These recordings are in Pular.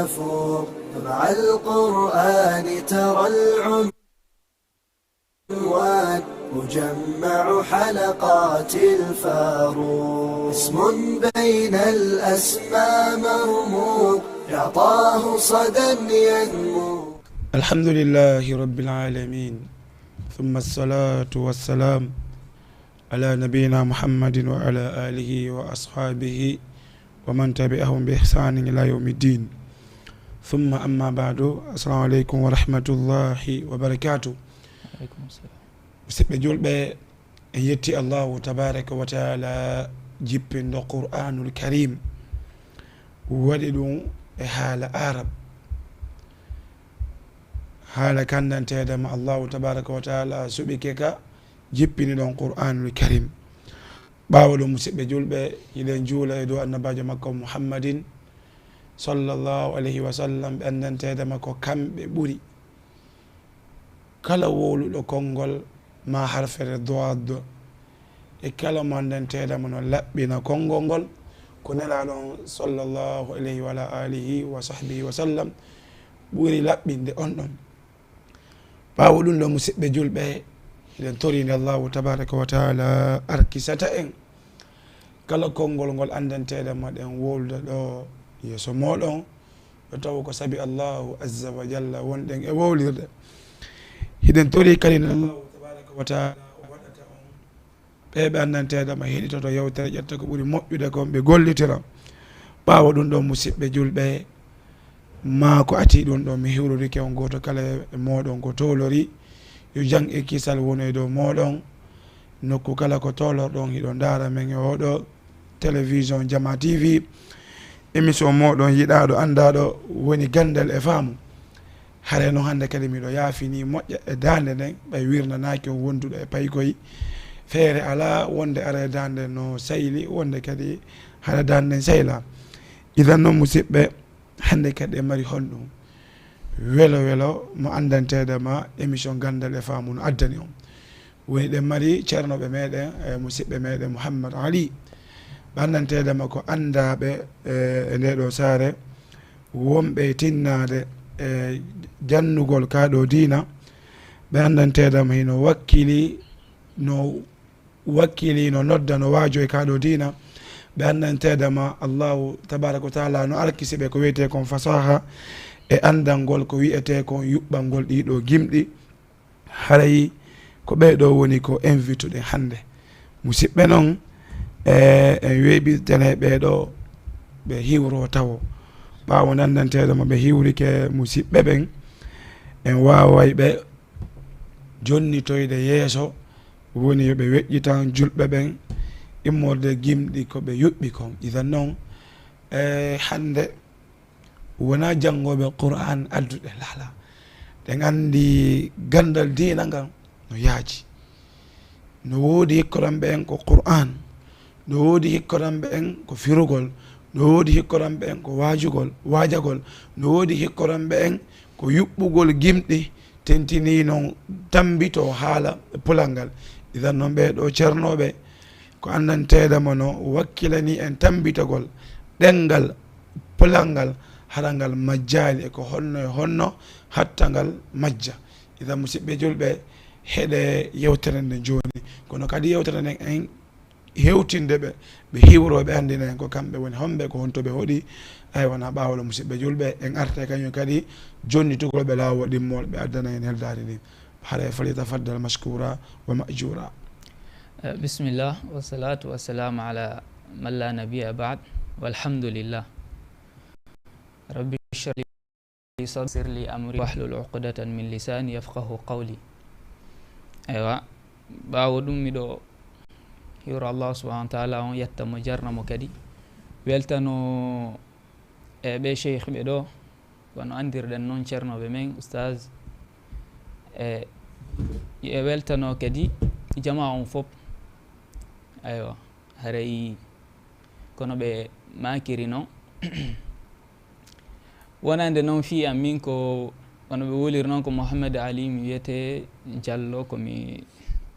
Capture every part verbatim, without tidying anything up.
تفوق. مع القرآن ترى العنوان مجمع حلقات الفاروق. اسم بين الأسماء مرموق، يعطاه صدى ينمو. الحمد لله رب العالمين، ثم الصلاة والسلام على نبينا محمد وعلى آله وأصحابه ومن تبعهم بإحسان إلى يوم الدين. ثم أما بعد، السلام عليكم ورحمة الله وبركاته. Aleykum salam. Musidɓe julɓe, en yetti Allahu tabaraka wa taala jippinɗo Qur'anul Karim, waɗi ɗum e haala Arab. Haala ka anndanteeɗama Allahu tabaraka wa taala suɓike ka, jippini ɗon Qur'anul Karim. Ɓaawo ɗum, musidɓe julɓe, hiɗen juula e dow annabaajo makko Muhammadin sallallahu alayhi wa sallam, ɓe anndanteeɗama ko kamɓe ɓuri kala wowluɗo konngol maa harfere doad, e kala mo anndanteeɗama no laɓɓina konngol ngol, ko Nelaaɗo on sallallahu alayhi wa ala alihi wa sahbihi wa sallam ɓuri laɓɓinde on ɗon. Ɓaawo ɗum ɗon, musidɓe julɓe, hiɗen toriinde Allahu tabaraka wa taala arkisata en kala konngol ngol anndanteeɗama ɗen wowlude ɗo yeeso mooɗon, yo taw ko sabi Allahu azza wa jalla wonɗen e wowlirde. Hiɗen torii kadi nde Allahu tabaraka wa taala o waɗata on ɓe ɓe anndanteeɗama heɗitoto yewtere, ƴetta ko ɓuri moƴƴude kon, ɓe gollitira. Ɓaawo ɗum ɗon, musidɓe julɓe, maa ko atii ɗum ɗon, mi hiwrorike on gooto kala e mooɗon ko towlori, yo jam e kisal wonu e dow mooɗon. Nokku kala ko towlorɗon, hiɗon ndaara men e oo ɗoo télévision Jamaa T V, émission mooɗon yiɗaaɗo, anndaaɗo woni Ganndal e Faamu. Haray non hannde kadi miɗo yaafini moƴƴa e daande nden, ɓay wirnanaaki on wonduɗo e paykoy. Feere alaa wonde ara e daande no sayli, wonde kadi hara daande nden sayla. Idan non, musidɓe, hannde kadi en mari honɗum? Welo welo mo anndanteeɗama émission Ganndal e Faamu no addani on. Woni ɗen mari ceernooɓe meɗen, e musidɓe meɗen Muhammad Ali. Ɓe anndanteeɗama ko anndaaɓe, e, e ndee ɗoo saare, wonɓe e tinnaade e jannugol kaa ɗoo diina. Ɓe anndanteeɗama hino wakkili, no wakkili, no nodda, no waajoo e kaa ɗoo diina. Ɓe anndanteeɗama Allahu tabaraka wa taala no arkisi ɓe ko wi'etee kon fasaha e anndangol ko wi'etee kon yuɓɓangol ɗii ɗoo gimɗi. Haray ko ɓee ɗoo woni ko invituɗen hannde. Musidɓe non, e, en weeɓirtene ɓee ɗoo ɓe hiwroo tawo. Ɓaawo nanndanteeɗo mo ɓe hiwrike musidɓe ɓen, en waaway ɓe jonnitoyde yeeso, woni yo ɓe weƴƴitan julɓe ɓen immorde gimɗi ko ɓe yuɓɓi kon. Idan non, e, hannde wonaa janngooɓe Qur'aan adduɗen, laa, laa. Ɗen anndi ganndal diina ngal no yaaji. No woodi hikkoranɓe en ko Qur'aan, no woodi hikkoranɓe en ko firugol, no woodi hikkoranɓe en ko waajugol, waajagol, no woodi hikkoranɓe en ko yuɓɓugol gimɗi, tentinii non tammbitoo haala pulangal. Idan non ɓee ɗoo cernooɓe ko anndanteeɗo mo no wakkilanii en tammbitagol ɗemngal pulangal, hara ngal majjaali e ko honno e honno hatta ngal majja. Idan, musidɓe julɓe, heɗee yewtere nden jooni. Kono kadi yewtere nden en hewtinde ɓe, ɓe hiwroo, ɓe anndina en ko kamɓe woni homɓe, ko honto ɓe hoɗi. Aywa, na ɓaawo ɗo, musidɓe julɓe, en artay kañum kadi jonnitugol ɓe laawol ɗimmol, ɓe addana en heldaari ndin. Haray, falyatafaddal mashkura wa ma'jura. Eh, bismillah, wassalatu wassalamu ala man la nabiyya ba'd, walhamdulillah. Rabbi shrah li sadri, yassir li amri, wahlul uqdatan min lisani yafqahu qawli. Aywa, ɓaawo ɗum miɗo hiwra Allah subhanahu wa ta'ala, on yetta mo, jarna mo kadi. Weltano e ɓe sheikh ɓe ɗo, wano anndirɗen non, ceernooɓe men, ustaz, e, e weltano kadi jamaa on fof. Aywa, haray kono ɓe maakiri non. Wonande non fii an min ko, wano ɓe woliri non, ko Mohammed Ali mi wiyetee, Jallo, ko mi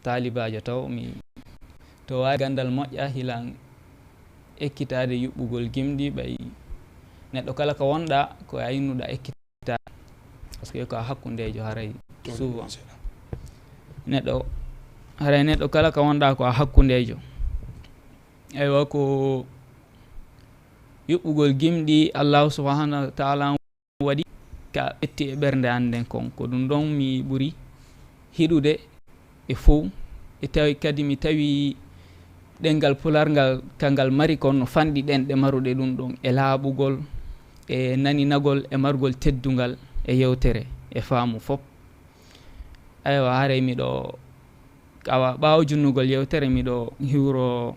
taalibaajo taw, mi to waawi ganndal moƴƴa hilan ekkitaade yuɓɓugol gimɗi, ɓay Neɗɗo kala ka wonɗaa, ko a innuɗaa ekkitaa. Parce que ko a hakkundeejo haray souvent. Neɗɗo, haray neɗɗo kala ka wonɗaa ko a hakkundeejo. Eywa, ko yuɓɓugol gimɗi Allahu subhanahu wa ta'ala waɗi ka ɓetti e ɓernde an nden kon. Ko ɗum ɗon mi ɓuri hiɗude e fow. E tawi kadi mi tawi ɗemngal Pulaar ngal, ka ngal mari kon no fanɗi ɗemɗe maruɗe ɗum ɗon e laaɓugol, e naninagol, e margol teddungal e yewtere e faamu fof. Aywa, haray miɗo, awa, ɓaawo junnugol yewtere, miɗo hiwro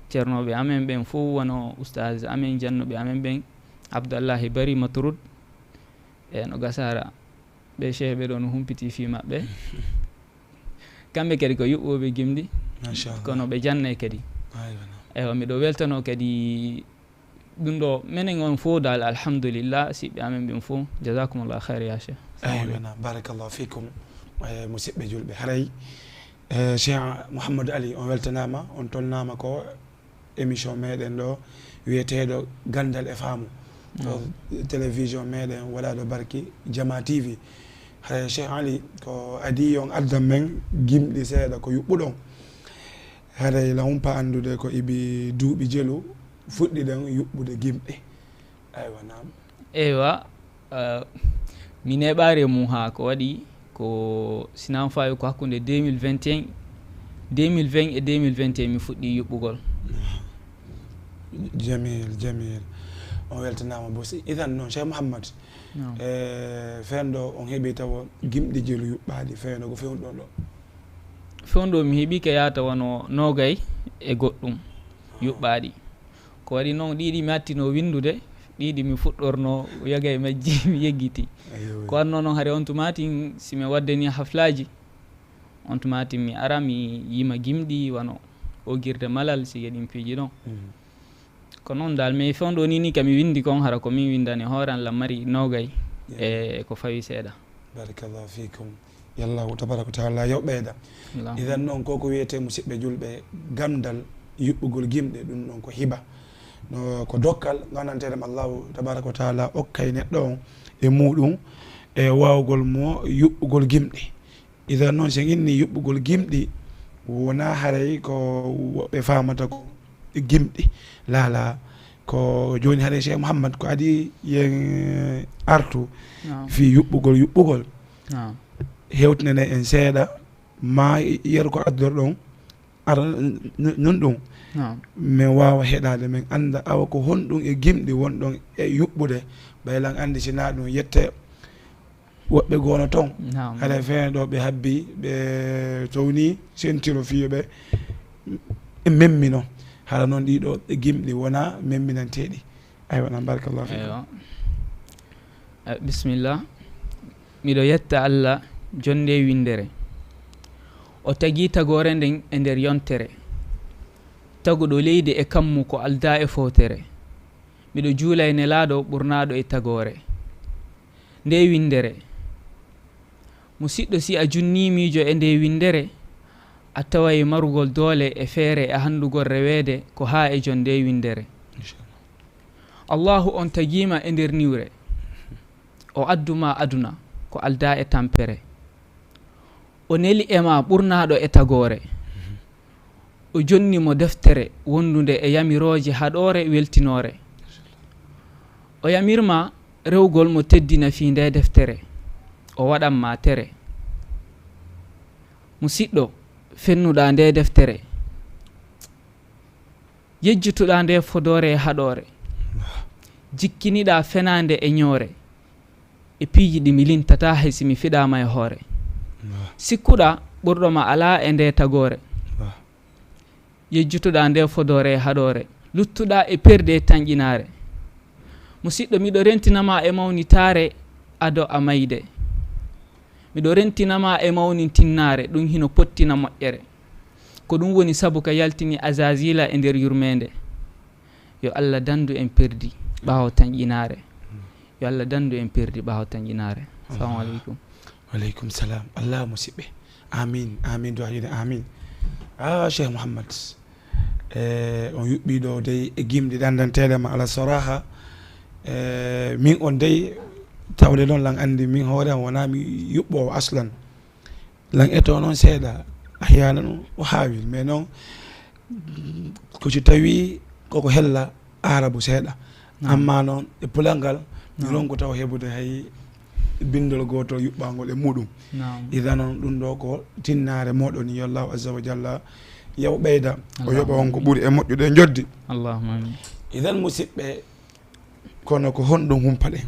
ceernooɓe amen ɓen fow, wano Ustaaz amen, jannuɓe amen ɓen, Abdallahi Bari Maturud, e no Gasaara. Ɓe shehe ɓe ɗo no humpiti fii maɓɓe. Kamɓe kadi ko yuɓɓooɓe gimɗi, Masha Allah. Kono ɓe jannay kadi. Aywa, naam. Eywa, miɗo weltanoo kadi ɗum ɗo, menen on fow dal, alhamdulillah, siɓɓe amen ɓen fow. Jazakumullah khair, ya sheikh. Assalamu Aywa, aleykum. Naam. Barakallahu fikum. Eh, musiɓɓe julɓe. Haray, eh, Cheikh Mouhamadou Ali, on weltanaama, on tolnaama ko émission meɗen ɗo wi'eteeɗo Ganndal e Faamu. To Mm. télévision meɗen waɗaaɗo barki Jama T V. Haray Cheikh Ali, ko adii on addan men gimɗi seeɗa ko yuɓɓuɗon. Haray la humpa anndude ko ibi duuɓi jelu fuɗɗiɗen yuɓɓude gimɗi. Aywa, naam. Eywa, eh, mi neeɓaari e mum haa ko waɗi ko, si nan faawi ko hakkunde deux mille vingt et un, deux mille vingt et deux mille vingt et un mi fuɗɗii yuɓɓugol. Jamil, jamil. On weltanaama bo si, idan noon, Cheikh Mouhammad, Naam. Eh, feen ɗo on heɓi tawa gimɗi jelu yuɓɓaaɗi, feen ɗo ko fewndo ɗo? Fewndo mi heɓi ka yaata wano noogay e goɗɗum Ah. yuɓɓaaɗi. Ko waɗi noon ɗiɗi mi attino winndude, ɗiɗi mi fuɗɗorno yoga e majji mi yeggiti. Aywa. Ko wanno noon hari on tuma tin si mi waddani haflaaji, on tuma tin mi ara mi yima gimɗi wano ogirde malal si yeɗin piiji ɗon. Mm. Ko noon dal, mais fewndo ni, ni ka mi winndi kon, hara ko min winndani hoore an, lan mari noogay Yeah. e ko fawi seeɗa. Barakallahu fikum. Yallahu tabaraka wa taala yo ɓeyda. Allahumma. Idan noon, ko ko wiyetee musiɓɓe julɓe, ganndal yuɓɓugol gimɗe, ɗum ɗon ko hiba. No, ko dokkal ngandanteeɗam Allahu tabaraka wa taala okkay neɗɗo on e muɗum e waawgol mo yuɓɓugol gimɗe. Idan noon, si en inni yuɓɓugol gimɗi, wonaa haray ko woɓɓe faamata ko gimɗi. Laa, laa. Ko jooni haray Cheikh Mouhammad ko adii yen artu Naam. fii yuɓɓugol, yuɓɓugol. Naam. Hewtinanee en seeɗa, maa yeru ko addoɗon, ara n-, n-, nun ɗum. Naam. Men waawa heɗaade, men annda awa ko honɗum e gimɗi wonɗon e yuɓɓude. Ɓay lan anndi si naa ɗum yette woɓɓe goono ton. Naam. Haray feene ɗo ɓe habbi, ɓe towni sentiro fiyo ɓe memmino. Hara noon ɗiɗo gimɗi wona memminanteeɗi. Aywa, naam, barakallahu fikum. Eywa. Eh, bismillah. Miɗo yetta Allah jonde winndere. O tagi tagoore nden e nder yontere. Taguɗo leydi e kammu ko aldaa e fowtere. Miɗo juula e Nelaaɗo ɓurnaaɗo e tagoore. Nde winndere. Musiɗɗo, si a junnii miijo e nde winndere, a taway marugol doole e feere e hanndugol reweede ko haa e jon nde winndere. Inchallah. Allaahu on tagii ma e nder niwre. O addu ma aduna ko aldaa e tampere. O neli e ma ɓurnaaɗo e tagoore. O jonni mo deftere wondunde e yamirooje haɗoore weltinoore. O yamir ma rewgol mo teddina fii nde deftere. O waɗan ma tere. Musiɗɗo, fennuɗaa nde deftere. Yejjutuɗaa nde fodoore e haɗoore. Jikkiniɗaa fenaande e ñoore. E piiji ɗi mi lintataa hay si mi fiɗaama e hoore. Sikkuɗaa ɓurɗo ma alaa e nde tagoore. Yejjutuɗaa nde fodoore e haɗoore. Luttuɗaa e perdi e tanƴinaare. Musiɗɗo, miɗo rentina ma e mawnitaare ado a mayde. Miɗo rentina ma e mawnintinnaare, ɗum hino pottina moƴƴere. Ko ɗum woni sabu ka yaltini Azazila e nder yurmeende. Yo Allah dandu en perdi ɓaawo tanƴinaare. Yo Allah dandu en perdi ɓaawo tanƴinaare. Assalamu aleykum. Wa aleykum salam. Allah musiɓɓe. Amin, amin, du'a ina amin. Ah, Cheikh Mouhammad. Eh, on yuɓɓii ɗo dey e gimɗi ɗandanteeɗe ma ala soraha. Eh, min on dey, tawde noon lan anndi min hoore am wonaa mi yuɓɓoowo aslan. Lan etoo noon seeɗa, ahyanan o haawil, mais noon ko si tawii koko hella aarabu seeɗa. Naam. Amma noon e pulal ngal, mi Naam. ronku taw heɓude hay binndol gootol yuɓɓaangol e muuɗum. Naam. Idan noon ɗum ɗoo ko tinnaare mooɗon, yo Allahu azza wa jalla yo ɓeyda, o yoɓa on ko Allahumma ɓuri e moƴƴude e njoddi. Allahumma amin. Idan musidɓe, kono ko honɗum humpaɗen?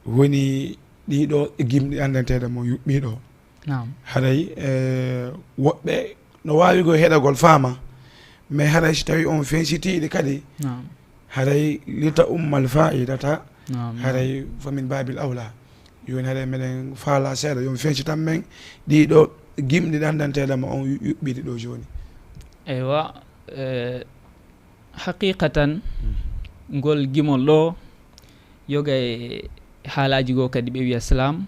Woni ɗiɗo gimɗi anndanteeɗe mo yuɓɓiiɗo. Naam. Haray, eh, woɓɓe no waawi ko heɗagol faama, mais haray si tawi on fensitiiɗi kadi, Naam. haray lita ummal fa'idata, Naam, naam. haray fa min babil awla. Yoni haray meɗen faala seeɗa, yon fensitan men ɗiɗo gimɗi ɗi anndanteeɗe mo on yu-, yuɓɓiiɗi ɗo jooni. Eywa, eh, haqiqatan, Mm. ngol gimol ɗo, yoga e haalaaji goo kadi ɓe wiya Islam,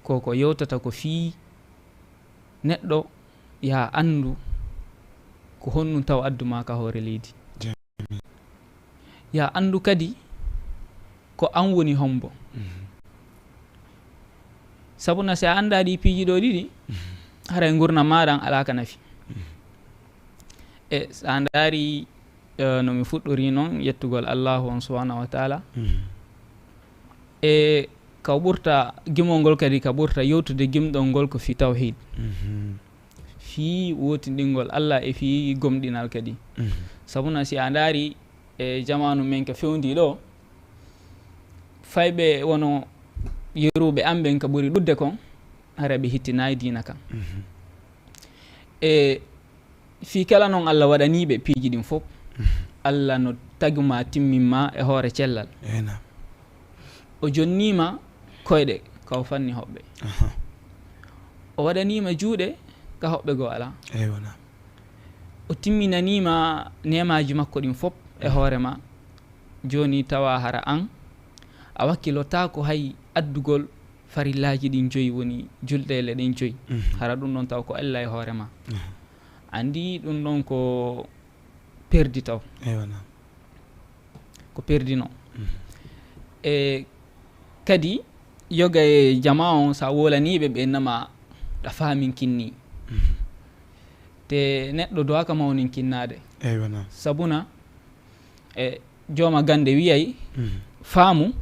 ko ko yewtata ko fii neɗɗo, yaa anndu ko honɗum taw addu maa ka hoore leydi. Jam. Yaa anndu kadi ko an woni hombo. Mhm. Sabu na si a anndaa ɗii piiji ɗoo ɗiɗi, Mhm. haray ngurndan maa ɗan alaa ka nafi. Mhm. E so a ndaari, eh, no mi fuɗɗori non yettugol Allaahu on subhaanahu wa taala. Mhm. E ka ɓurta, gimol ngol kadi ka ɓurta yewtude gimɗol ngol ko fii tawhiid. Mhm. Fii wootinɗingol Allah e fii gomɗinal kadi. Mhm. Sabu na si a ndaari e jamaanu men ka fewndii ɗoo, fayɓe wono yeruuɓe an ɓen ka ɓuri ɗuuɗude kon, hara ɓe hittinaay diina kan. Mhm. E fii kala non Allah waɗanii ɓe piiji ɗin fof, Mhm. Allah no tagi ma, timmin ma e hoore cellal. Eey, naam. O jonnii ma koyɗe ka o fanni hoɓɓe. Aha. O waɗanii ma juuɗe ka hoɓɓe goo alaa. Eywa, naam. O timminanii ma neemaaji makko ɗin fof e Mhm. hoore ma. Jooni tawa hara an, a wakkilotaako hay addugol farillaaji ɗin joyi, woni julɗeele ɗen joyi. Mhm. Hara ɗum ɗon taw ko ella e hoore ma. Mhm. Anndi ɗum ɗon ko perdi taw. Eywa, naam. Ko perdi non. Mhm. E kadi, yoga e jamaa on, sa wolanii ɓe, ɓe innama ɗa faaminkinni. Mhm. Te neɗɗo duwaaka mawninkinnaade. Eywa, naam. Sabuna, e jooma gannde wiyay, Mhm. faamu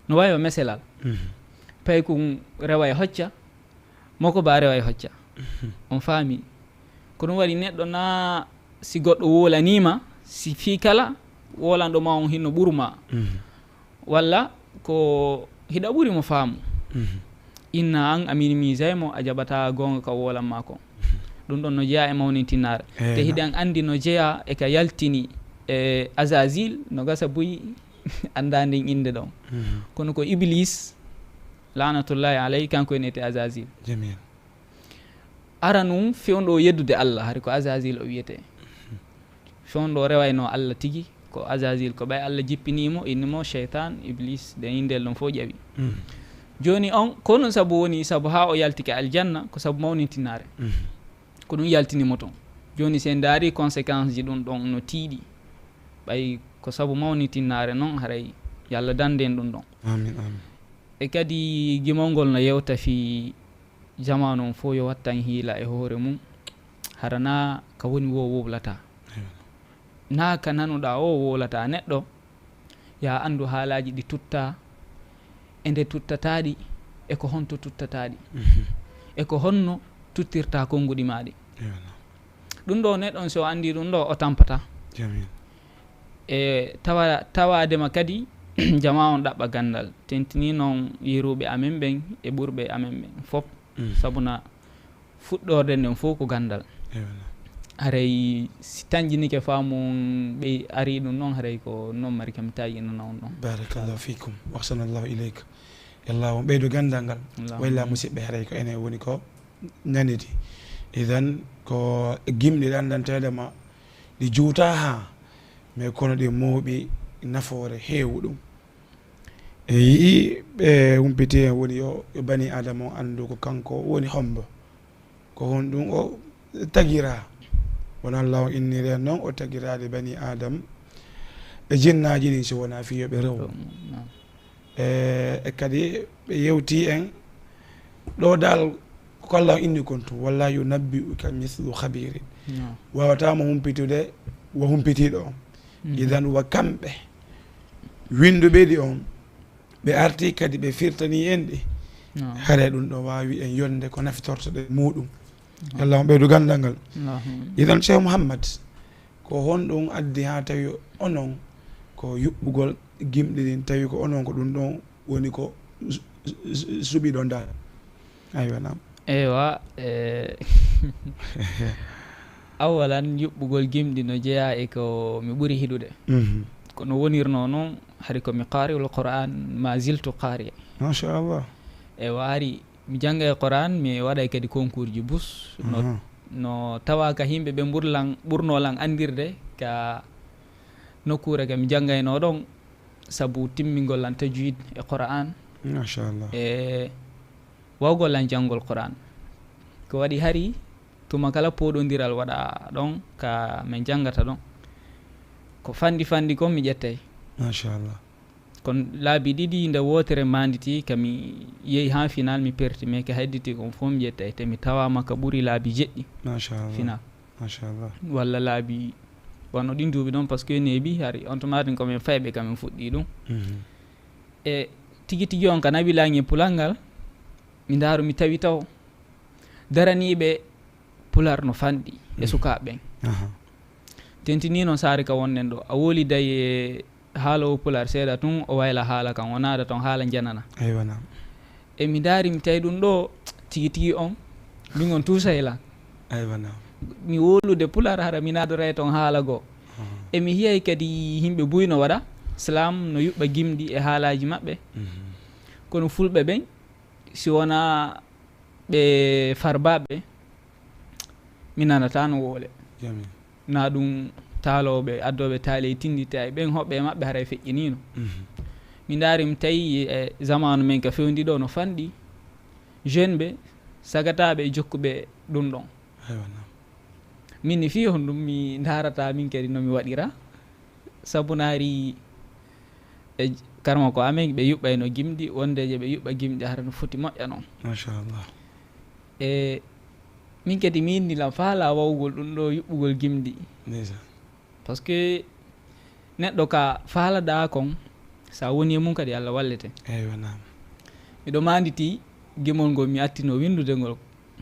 no wayi wa meselal. Mhm. Paykun rewa e hocca, moko ba rewa e hocca. Mhm. On faami. Ko ɗum waɗi neɗɗo na si goɗɗo wolanii ma, si fii kala wolanɗo ma on hinno ɓuru ma. Mhm. Walla ko hiɗa ɓuri mo faamu. Mhm. Inna an a minimisay mo, a jaɓata goonga ka wolan ma kon. Mhm. Ɗum ɗon no jeyaa e mawnintinnaare. Eh, Te na- hiɗen anndi no jeyaa e ka yaltini e Azazil, no gasa buy anndaa nden innde ɗon. Mhm. Kono ko Iblis, laanatullaahi alayhi, kanko wiyetee Azazil. Jamil. Aranun fewndo yeddude Allah, hari ko Azazil o wiyetee. Mhm. Fewndo rewayno Allah tigi, ko Azazil, ko ɓay Allah jippinii mo, inni mo Sheytan, Iblis, ɗen inndel ɗon fof ƴawi. Mhm. Jooni on, ko honɗun sabu woni, sabu haa o yaltike aljanna, ko sabu mawnintinnaare. Mhm. Ko ɗum yaltini mo ton. Jooni, si en ndaari conséquence ji ɗum ɗon no tiiɗi, ɓay ko sabu mawnintinnaare non, haray yo Allah dandu en ɗum ɗon. Amin, amin. E kadi, gimol ngol no yewta fii jamaanu on fof yo wattan hiila e hoore mum, hara naa ka woni woo wowlataa. Eywa. Naa ka nanuɗaa oo wowlataa. Neɗɗo, yo a anndu haalaaji ɗi tuttaa, e nde tuttataa ɗi, e ko honto tuttataa ɗi, Mhm. e ko honno tuttirtaa konnguɗi maa ɗi. Eywa. Ɗum ɗoo, neɗɗo on, si o anndii ɗum ɗoo, o tampataa. Jamil. E tawa-, tawaade ma kadi, jamaa on ɗaɓɓa ganndal. Tentinii non yeruuɓe amen ɓen e ɓurɓe amen ɓen fof. Mm. Sabuna fuɗɗorde nden fof ko ganndal. Eywa. Haray si tanƴinike faamu on ɓe arii ɗum non, haray ko non mari kam taƴinana on ɗon. Barakallahu fikum. Wa ahsanallahu ilayk. Yalla on ɓeydo ganndal ngal. Allahumma. Wayla amin. Musidɓe, haray ko enen woni ko nanidi. Idan ko gimɗi ɗi anndanteeɗe ma, ɗi juutaa haa, mais kono ɗi mooɓi nafoore heewu ɗum. E yi'i ɓe humpiti en woni yo, yo bani Aadama on anndu ko kanko woni hombo. Ko honɗum o tagiraa? Wano Allah on inniri en non, o tagiraade bani Aadam, e jinnaaji ɗin si wonaa fii yo ɓe rewu. Ɗum, naam. E, e kadi ɓe yewti en ɗo dal ko Allah inni kon tun, "Wala yunabbi'uka mithlu khabirin." Naam. Waawataa mo humpitude wo humpitiiɗo on. Mhm. Idan wa kamɓe winnduɓe ɗi on, ɓe arti kadi ɓe firtanii en ɗi. Naam. Haray ɗum ɗo waawi en yonde ko nafitortoɗen muuɗum. Naam. Allah on ɓeydu ganndal ngal. Allahumma. Idan Cheikh Mouhammad, ko honɗum addi haa tawi onon ko yuɓɓugol gimɗi ɗin, tawi ko onon ko ɗum ɗon woni ko su-, su-, su-, suɓiɗon dal? Aywa, naam. Eywa, eh, awalan, yuɓɓugol gimɗi no jeyaa e ko mi ɓuri hiɗude. Mhm. Ko no wonirnoo non, hari ko mi qaari'ul Qur'aan, ma ziltu qaari. Machallah. Eywa, hari mi janngay Qur'aan, mi waɗay kadi konkuurji bus. No, aha, no tawaa ka yimɓe ɓe ɓurlan-, ɓurnoo lan anndirde ka nokkuure ka mi janngaynoo ɗon, sabu timmingol lan tajwid e Qur'aan. Machallah. E wawgol lan janngol Qur'aan. Ko waɗi hari tuma kala pooɗondiral waɗa ɗon ka men janngata ɗon, ko fanɗi fanɗi kon mi ƴettay. Machallah. Kon laabi ɗiɗi nde wootere maanditi ka mi yehi haa final, mi perti, mais ka hedditi kon fof mi ƴettay, te mi tawaama ka ɓuri laabi jeɗɗi. Machallah. Final. Machallah. Walla laabi wano ɗin duuɓi ɗon, parce que neeɓi hari on tuma ɗin ko men fayɓe ka men fuɗɗi ɗum. Mhm. E tigi tigi on ka naɓi langi e pulal ngal, mi ndaaru mi tawi taw daraniiɓe pulaar no fanɗi e, mhm, sukaaɓe ɓen. Aha. Tentinii non saare ka wonɗen ɗo, a wowliday e haaloowo pulaar seeɗa tun, o wayla haala kan, o naada ton haala njanana. Aywa, naam. E mi ndaari, mi tawi ɗum ɗo tigi tigi on, min on tuusay lan. Aywa, naam. Mi wowlude pulaar, hara mi naadoray ton haala goo. Aha. E mi hiyay kadi yimɓe buy no waɗa, Islam no yuɓɓa gimɗi e haalaaji maɓɓe. Mhm. Kono fulɓe ɓen, si wonaa ɓe farbaaɓe, mi nanataa no wowle. Jamil. Naa ɗum taalooɓe, addooɓe taali e tinnditaayi ɓen, hoɓɓe e maɓɓe haray feƴƴiniino. Mhm. Mi ndaari, mi tawi e zamaanu men ka fewndi ɗo no fanɗi, jeune ɓe, sagataaɓe e jokkuɓe ɗum ɗon. Aywa, naam. Min ni fii honɗum mi ndaarataa min kadi no mi waɗira? Sabu naari e j-, karma ko amen ɓe yuɓɓayno gimɗi, wonde je ɓe yuɓɓa gimɗi hara no foti moƴƴa non. Machallah. E min kadi mi inni lan faala wawugol ɗum ɗo yuɓɓugol gimɗi. Ndeysaan. Parce que neɗɗo ka faalaɗaa kon, sa woni e mum kadi Allah wallete. Eywa, naam. Miɗo maanditi gimol ngol mi attino winndude ngol.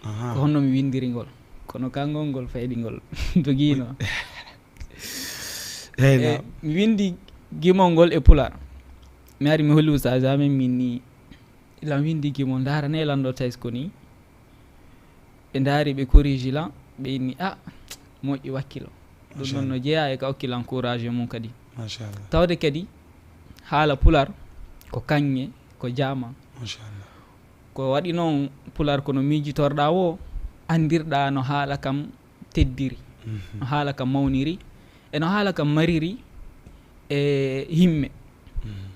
Aha. Ko honno mi winndiri ngol. Kono kanngol ngol faydi ngol dogiino. Eywa. E, mi winndi gimol ngol e pulaar. Mi ari mi holli ustaas amen min ni Lan winndii gimol, ndaara ne lan ɗo tays ko nii. Ɓe ndaari, ɓe koriji lan, ɓe inni, "Ah, moƴƴi wakkilo." Ɗum ɗon no jeyaa e ka okki lan courage mum kadi. Machallah. Tawde kadi haala pulaar ko kaŋŋe, ko jaama. Machallah. Ko waɗi noon pulaar ko no miijitorɗaa woo, anndirɗaa no haala kam teddiri, mhm, no haala kam mawniri, e no haala kam mariri e himme. Mhm.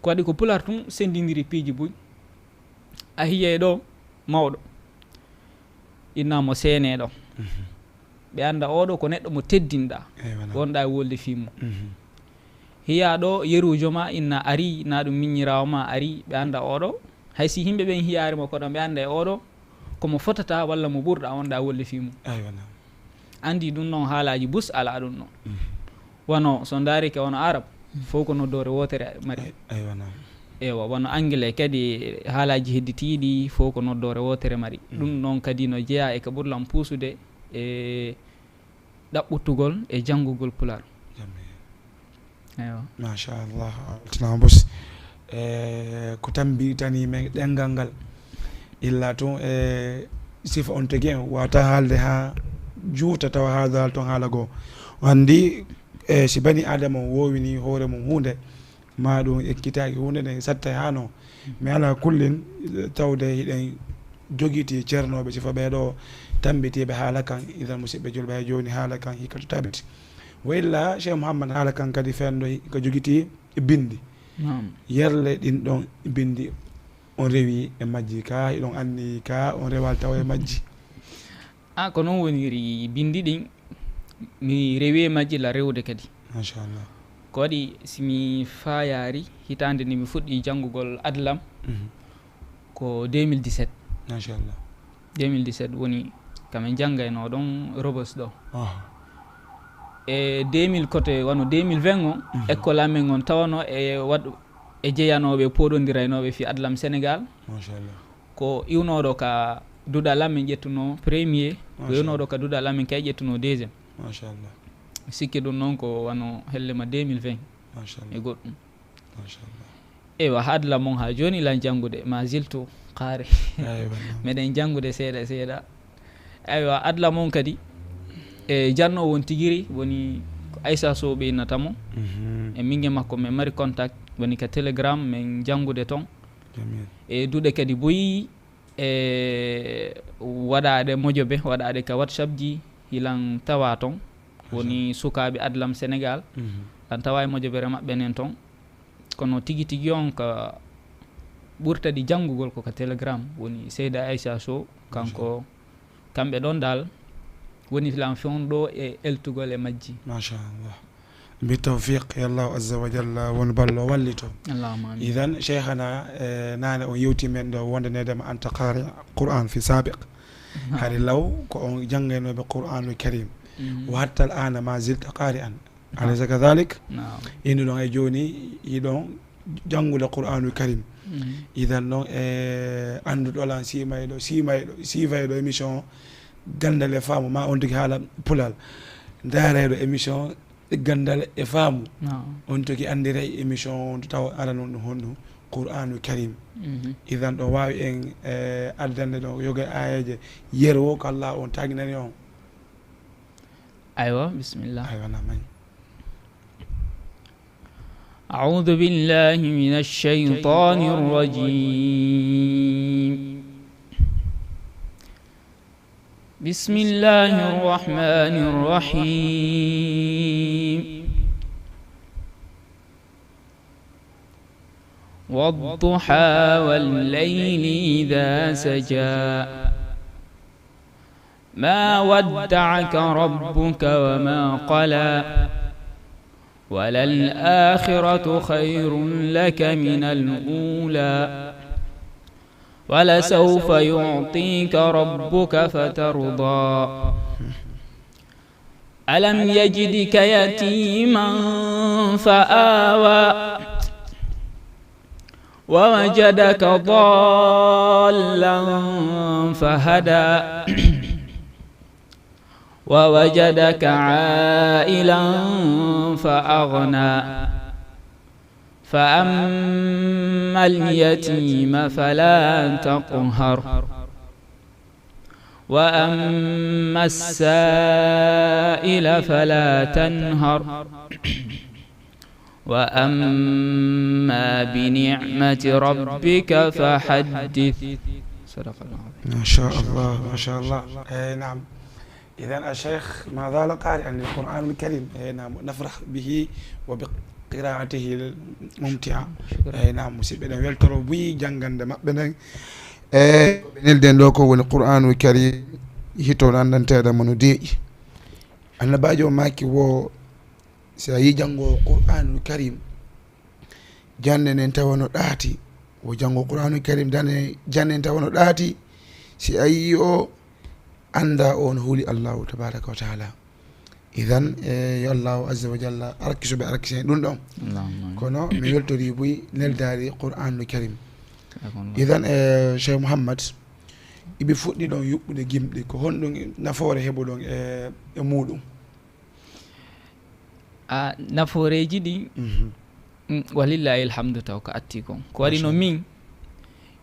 Ko waɗi ko pulaar tun senndindiri piiji buy. A hiyay ɗo mawɗo, inna mo seenee ɗo. Mhm. Ɓe annda oo ɗo ko neɗɗo mo teddinɗaa, eywa, naam, wonɗaa e wolde fii mum. Mhm. Hiyaa ɗo yeruujo ma inna arii, naa ɗum miññiraawo ma arii, ɓe annda oo ɗo. Hay si yimɓe ɓen hiyaari mo koɗo, ɓe annda e oo ɗo ko mo fotataa walla mo ɓurɗaa wonɗaa e wolde fii mum. Eywa, naam. Anndi ɗum ɗon haalaaji bus alaa ɗum ɗon. Mhm. Wano, so ndaarike wano Arab, mhm, fof ko noddoore wootere mari. Ay-, aywa, naam. Ewa, wano Angle kadi, haalaaji hedditiiɗi, fof ko noddoore wootere mari. Mhm. Ɗum ɗon kadi no jeyaa e ka ɓurlan puusude e ɗaɓɓutugol e janngugol Pulaar. Jamil. Ewa. Machallah, altinaama bus. E, ko tammbitanii men ɗemngal ngal. Illa tun, e, sifa on tigi en, wata haalde haa juuta tawa haaldaali ton haala goo. O anndi, e, si bani Aadama on woowini hoore mum huunde, maa ɗum ekkitaaki huunde nden sattay haa non. Mi alaa kullin, tawde hiɗen jogitii cernooɓe sifa ɓee ɗoo tammbitiiɓe haala kan, idan musidɓe julɓe, hay jooni haala kan hikka to tabbiti. Wa illa, Cheikh Mouhammad, haala kan kadi fenndo hikka jogitii binndi. Naam. Yerle ɗin ɗon binndi on rewi e majji ka, hiɗon anni ka on rewal tawa e majji? Ah, ko non woniri binndi ɗin, mi rewi e majji la rewde kadi. Machallah. Ko waɗi, si mi faayaari, hitaande nde mi fuɗɗi janngugol adlam, Mhm. ko deux mille dix-sept. Machallah. Deux mille dix-sept woni ka min janngaynoo ɗon Rebeuss ɗoo. Aha. E deux mille, kote wano deux mille vingt on, Mhm. école amen on tawano e waɗ-, e jeyanooɓe, pooɗondiraynooɓe fii adlam Sénégal. Machallah. Ko iwnooɗo ka duɗal amen ƴettunoo premier, ko Machallah. iwnooɗo ka duɗal amen kay ƴettunoo deuxième. Machallah. Mi sikki ɗum noon ko wano hellema deux mille vingt Machallah. e goɗɗum. Machallah. Eywa, adlam on haa jooni lan janngude, ma ziltu qari. Eywa, naam. Meɗen janngude seeɗa seeɗa. Eywa, adlam on kadi, e jannoowo on tigiri woni ko Aissa Sow ɓeynata mo. Mhm. E min e makko men mari contact, woni ka Telegram, men janngude ton. Jamil. E duɗe kadi buy, e waɗaaɗe mojobe, waɗaaɗe ka WhatsApp ji, hilan tawa ton. Woni Machallah. sukaaɓe adlam Sénégal. Mhm. Lan tawa e mojobere maɓɓe nden ton. Kono tigi tigi on ka ɓurtadi janngugol ko ka Telegram, woni Seyda Aissa Sow, kanko, Machallah. kamɓe ɗon dal woni lan fewndo e eltugol e majji. Machallah. Bi tawfiq, yo Allahu azza wa jalla won ballo wallito. Allahumma amin. Idan, Cheikhana, eh, naane on yewti men ɗo wonde needema anta qari Qur'an fi sabiq. Naam. Hari law ko on janngaynooɓe Qur'anul Karim. Mhm. Wa hatta al-ana ma zilta qari'an. Naam. Alaysa kadhalik? Naam. Innuɗon e jooni, hiɗon janngude Qur'anul Karim. Mhm. Idan non, e annduɗo lan siimayɗo, siimayɗo, siifayɗo émission Ganndal e Faamu, ma on tigi haala Pulaar. Ndaarayɗo émission Ganndal e Faamu. Naam. On tigi anndiray émission on tawa ara non ɗum honɗum Qur'anul Karim. Mhm. Idan ɗo waawi en, e, addande ɗo yoga e aayeeje yerwo ko Allah on taginani on. Aywa, bismillah. Aywa, naam, ay. أعوذ بالله من الشيطان الرجيم. بسم الله الرحمن الرحيم. والضحى والليل إذا سجى. ما ودعك ربك وما قلى. وللآخرة خير لك من الأولى. ولسوف يعطيك ربك فترضى. ألم يجدك يتيما فآوى. ووجدك ضالا فهدى. ووجدك عائلا فأغنى. فأما اليتيم فلا تقهر. وأما السائل فلا تنهر. وأما بنعمة ربك فحدث. صدق الله العظيم. Machallah, machallah. Eh, naam. Idan, al-Cheikh ma zala qari'an lil Qur'anil Karim. Eh, naam, nafrah bihi wa bi qira'atihi al-mumti'a. Shukran. Eh, naam, musidɓe, ɗen weltoro buy janngande maɓɓe nden. Eh, ko ɓe nelden ɗo ko woni Qur'anul Karim, hito anndanteeɗo mo no deeƴi. Annabaajo o maaki wo, si a yii janngoowo Qur'anul Karim, jannde nden tawa no ɗaati. Wo janngoowo Qur'anul Karim, jannde, jannde nden tawa no ɗaati. Si a yii o, annda o no huli Allahu tabaraka wa taala. Idan, eh, yo Allahu azza wa jalla arkiso ɓe arkisen ɗum ɗon. Allahumma amin. Kono mi weltori buy neldaari Qur'anul Karim. Jazakumullah. Idan, eh, Cheikh Mouhammad, iɓe fuɗɗi ɗon yuɓɓude gimɗi. Ko honɗum nafoore heɓuɗon e, e muɗum? A, nafooreeji ɗin, Mhm. mm, walillahi alhamdu taw ko atti kon. Ko waɗi no Masha Allah. Min,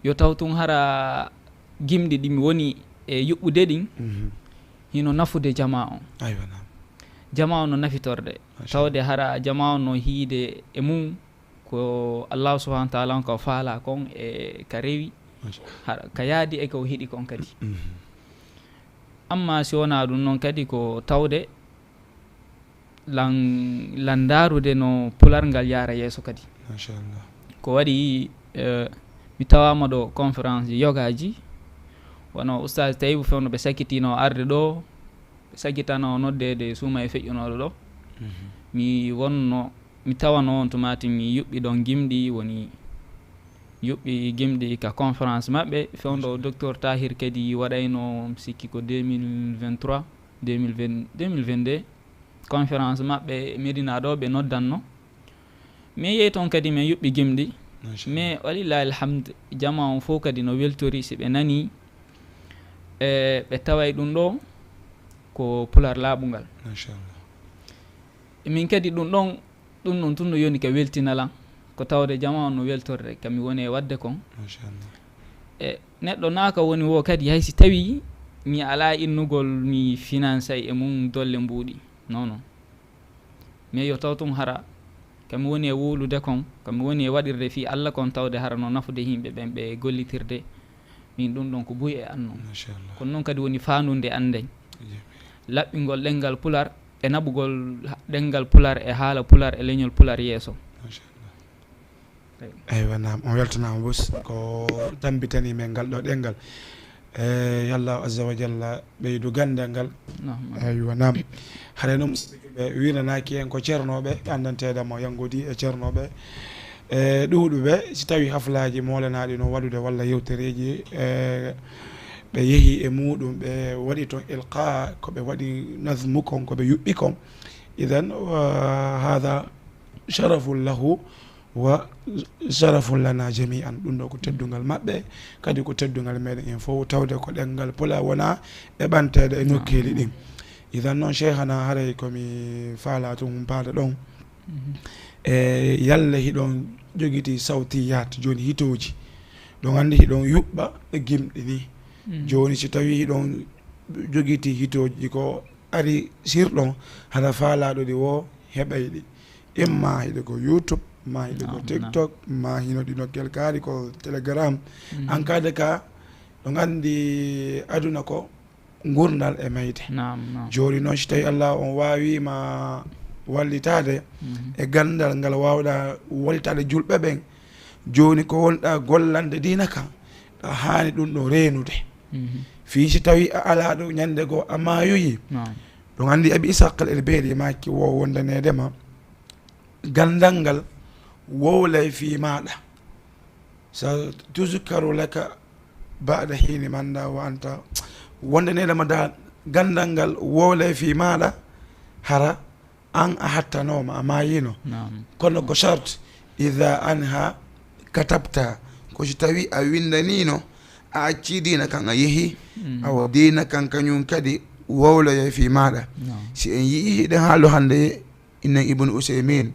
yo taw tun hara gimɗi ɗi mi woni e yuɓɓude ɗin, Mhm. hino nafude jamaa on. Aywa, naam. Jamaa on no nafitorde. Masha Allah. Tawde hara jamaa on no hiide e mum ko Allahu subhanahu wa ta'ala on ka o faalaa kon e ka rewi, Masha Allah. Hara ka yaadi e ka o hiɗi kon kadi. Mhm. Amma si wonaa ɗum non kadi ko tawde lan, lan ndaarude no pular ngal yaara yeeso kadi. Masha Allah. Ko waɗi, eh, mi tawaama ɗo conférence ji yogaaji, wano Oustaz Taïbou Fewndo ɓe sakkitinoo arde ɗo, ɓe sakkitano noddeede suuma e feƴƴunooɗo ɗo. Mhm. Mi wonno Mi tawano on tuma tun mi yuɓɓi ɗon gimɗi, woni yuɓɓi gimɗi ka conférence maɓɓe, fewndo Docteur Tahir kadi waɗayno, mi sikki ko deux mille vingt-trois, deux mille vingt, deux mille vingt-deux, conférence maɓɓe Medina ɗo ɓe noddanno. Mi yehi ton kadi mi yuɓɓi gimɗi. Masha Allah. Mais walillahi alhamd, jama on fof kadi no weltori si ɓe nani, e, ɓe taway ɗum ɗo ko pular laaɓungal. Masha Allah. E min kadi ɗum ɗon, ɗum ɗon tun no yoni ka weltina lan, ko tawde jama on no weltorde ka mi woni e waɗde kon. Masha Allah. E neɗɗo naa ka woni wo kadi, hay si tawi mi alaa innugol mi finansay e mum dolle mbuuɗi. Non, non. Mais yo taw tun hara ka mi woni e wowlude kon, ka mi woni e waɗirde fii Alla kon, tawde hara no nafude yimɓe ɓen ɓe gollitirde. Min ɗum ɗon ko buy e an non. Masha Allah. Kono non kadi woni faandunde an nden. Jamil. Laɓɓingol ɗemngal pular e naɓugol ha-, ɗemngal pular e haala pular e leñol pular yeeso. Masha Allah. Eywa, naam, on weltanaama, Bus. Ko tambitanii men ngal ɗoo ɗemngal. E, yo Allaahu azza wa jalla ɓeydu ganndal ngal. Naam. Eywa, naam. Haray non, musidɓe, ɓe wiinanaaki en ko ceernooɓe, anndanteeɗo mo yanngodii e ceernooɓe, e, ɗuuɗuɓe. Si tawii haflaaji moolanaaɗi no waɗude walla yewtereeji, e, ɓe yehi e muuɗum, ɓe waɗi toon ilqaa, ko ɓe waɗi nazmu kon, ko ɓe yuɓɓi kon. Idan, wa haada sharafun lahu, wa sharafun lana jami'an. Ɗum ɗo ko teddungal maɓɓe, kadi ko teddungal meɗen en fof, tawde ko ɗemngal Pulaar wona e ɓanteede e nokkeeli ɗin. Idan noon, Cheikhana, haray ko mi faalaa tun humpaade ɗon. Mhm. E yalla hiɗon jogitii sawtiyaat, jooni hitooji. Ɗon anndi hiɗon yuɓɓa gimɗi ni. Mhm. Jooni si tawii hiɗon jogitii hitooji ko ari sirɗon, hara faalaaɗo ɗi wo heɓay ɗi. Imma hiɗe ko YouTube, ma hiɗe ko Naam, naam. TikTok, ma hino ɗi nokkel kaari ko Telegram. Mhm. An kaade ka, ɗon anndi aduna ko ngurndan e mayde. Naam, naam. Jooni noon, si tawii Allah on waawiima wallitaade Mhm. e ganndal ngal waawɗaa wallitaade julɓe ɓen, jooni ko wonɗaa gollande diina kan, ɗa haani ɗum ɗo reenude. Mhm. Fii si tawii a alaa ɗo ñannde goo a maayoyi. Naam. Ɗum anndi Abi Ishaq al-Irbeeri maaki wo wondaneede ma ganndal ngal wowlay fii maaɗa. Sa tuzkaru laka ba'da hiini manda wa anta wondaneede ma da ganndal ngal wowlay fii maaɗa hara an a hattanooma, a maayiino. Naam. Kono ko shart, idha anha katabta, ko si tawi a winndaniino, a accii diina kan a yehi, Mm. awa diina kan kañum kadi wowloyay fii maaɗa. Naam. Si en yi'ii hiɗen haalu hannde, innen Ibnu Usaymin,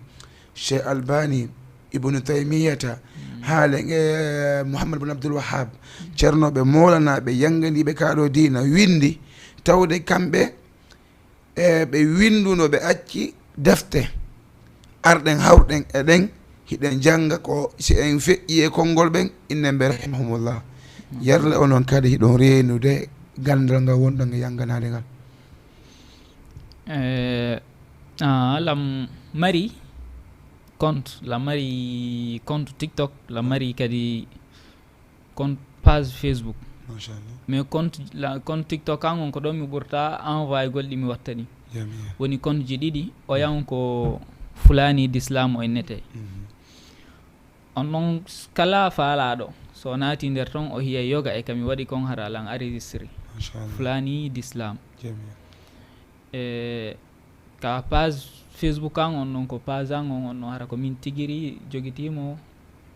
Cheikh Albani, Ibnu Taymiyata, Mm. haalen e Muhammad bin Abdul Wahhab, Mm. cernooɓe moolanaaɓe, yannganiiɓe kaa ɗoo diina, winndi, tawde kamɓe, e ɓe winnduno, ɓe acci defte. Arɗen, hawrɗen e ɗen, hiɗen jannga ko si en feƴƴi e konngol ɓen, innen ɓe rahimahumullah. Yarle onon kadi hiɗon reenude ganndal ngal wonɗon e yannganaade ngal. Eh, ah, lam mari compte, lam mari compte TikTok, lam mari kadi compte page Facebook. Machallah. Mais compte la, compte TikTok an on ko ɗon mi ɓurta envoyé gol ɗi mi watta ɗi. Jamil. Woni compte ji ɗiɗi, o yan ko Fulani d'Islam o innete. Mhm. On ɗon s-, kala faalaaɗo, so o naati nder ton, o hiya yoga e ka mi waɗi kon hara lan enregistré. Machallah. Fulani d'Islam. Jamil. E ka page Facebook an on ɗon, ko page an on, on ɗon hara ko min tigiri jogitiimo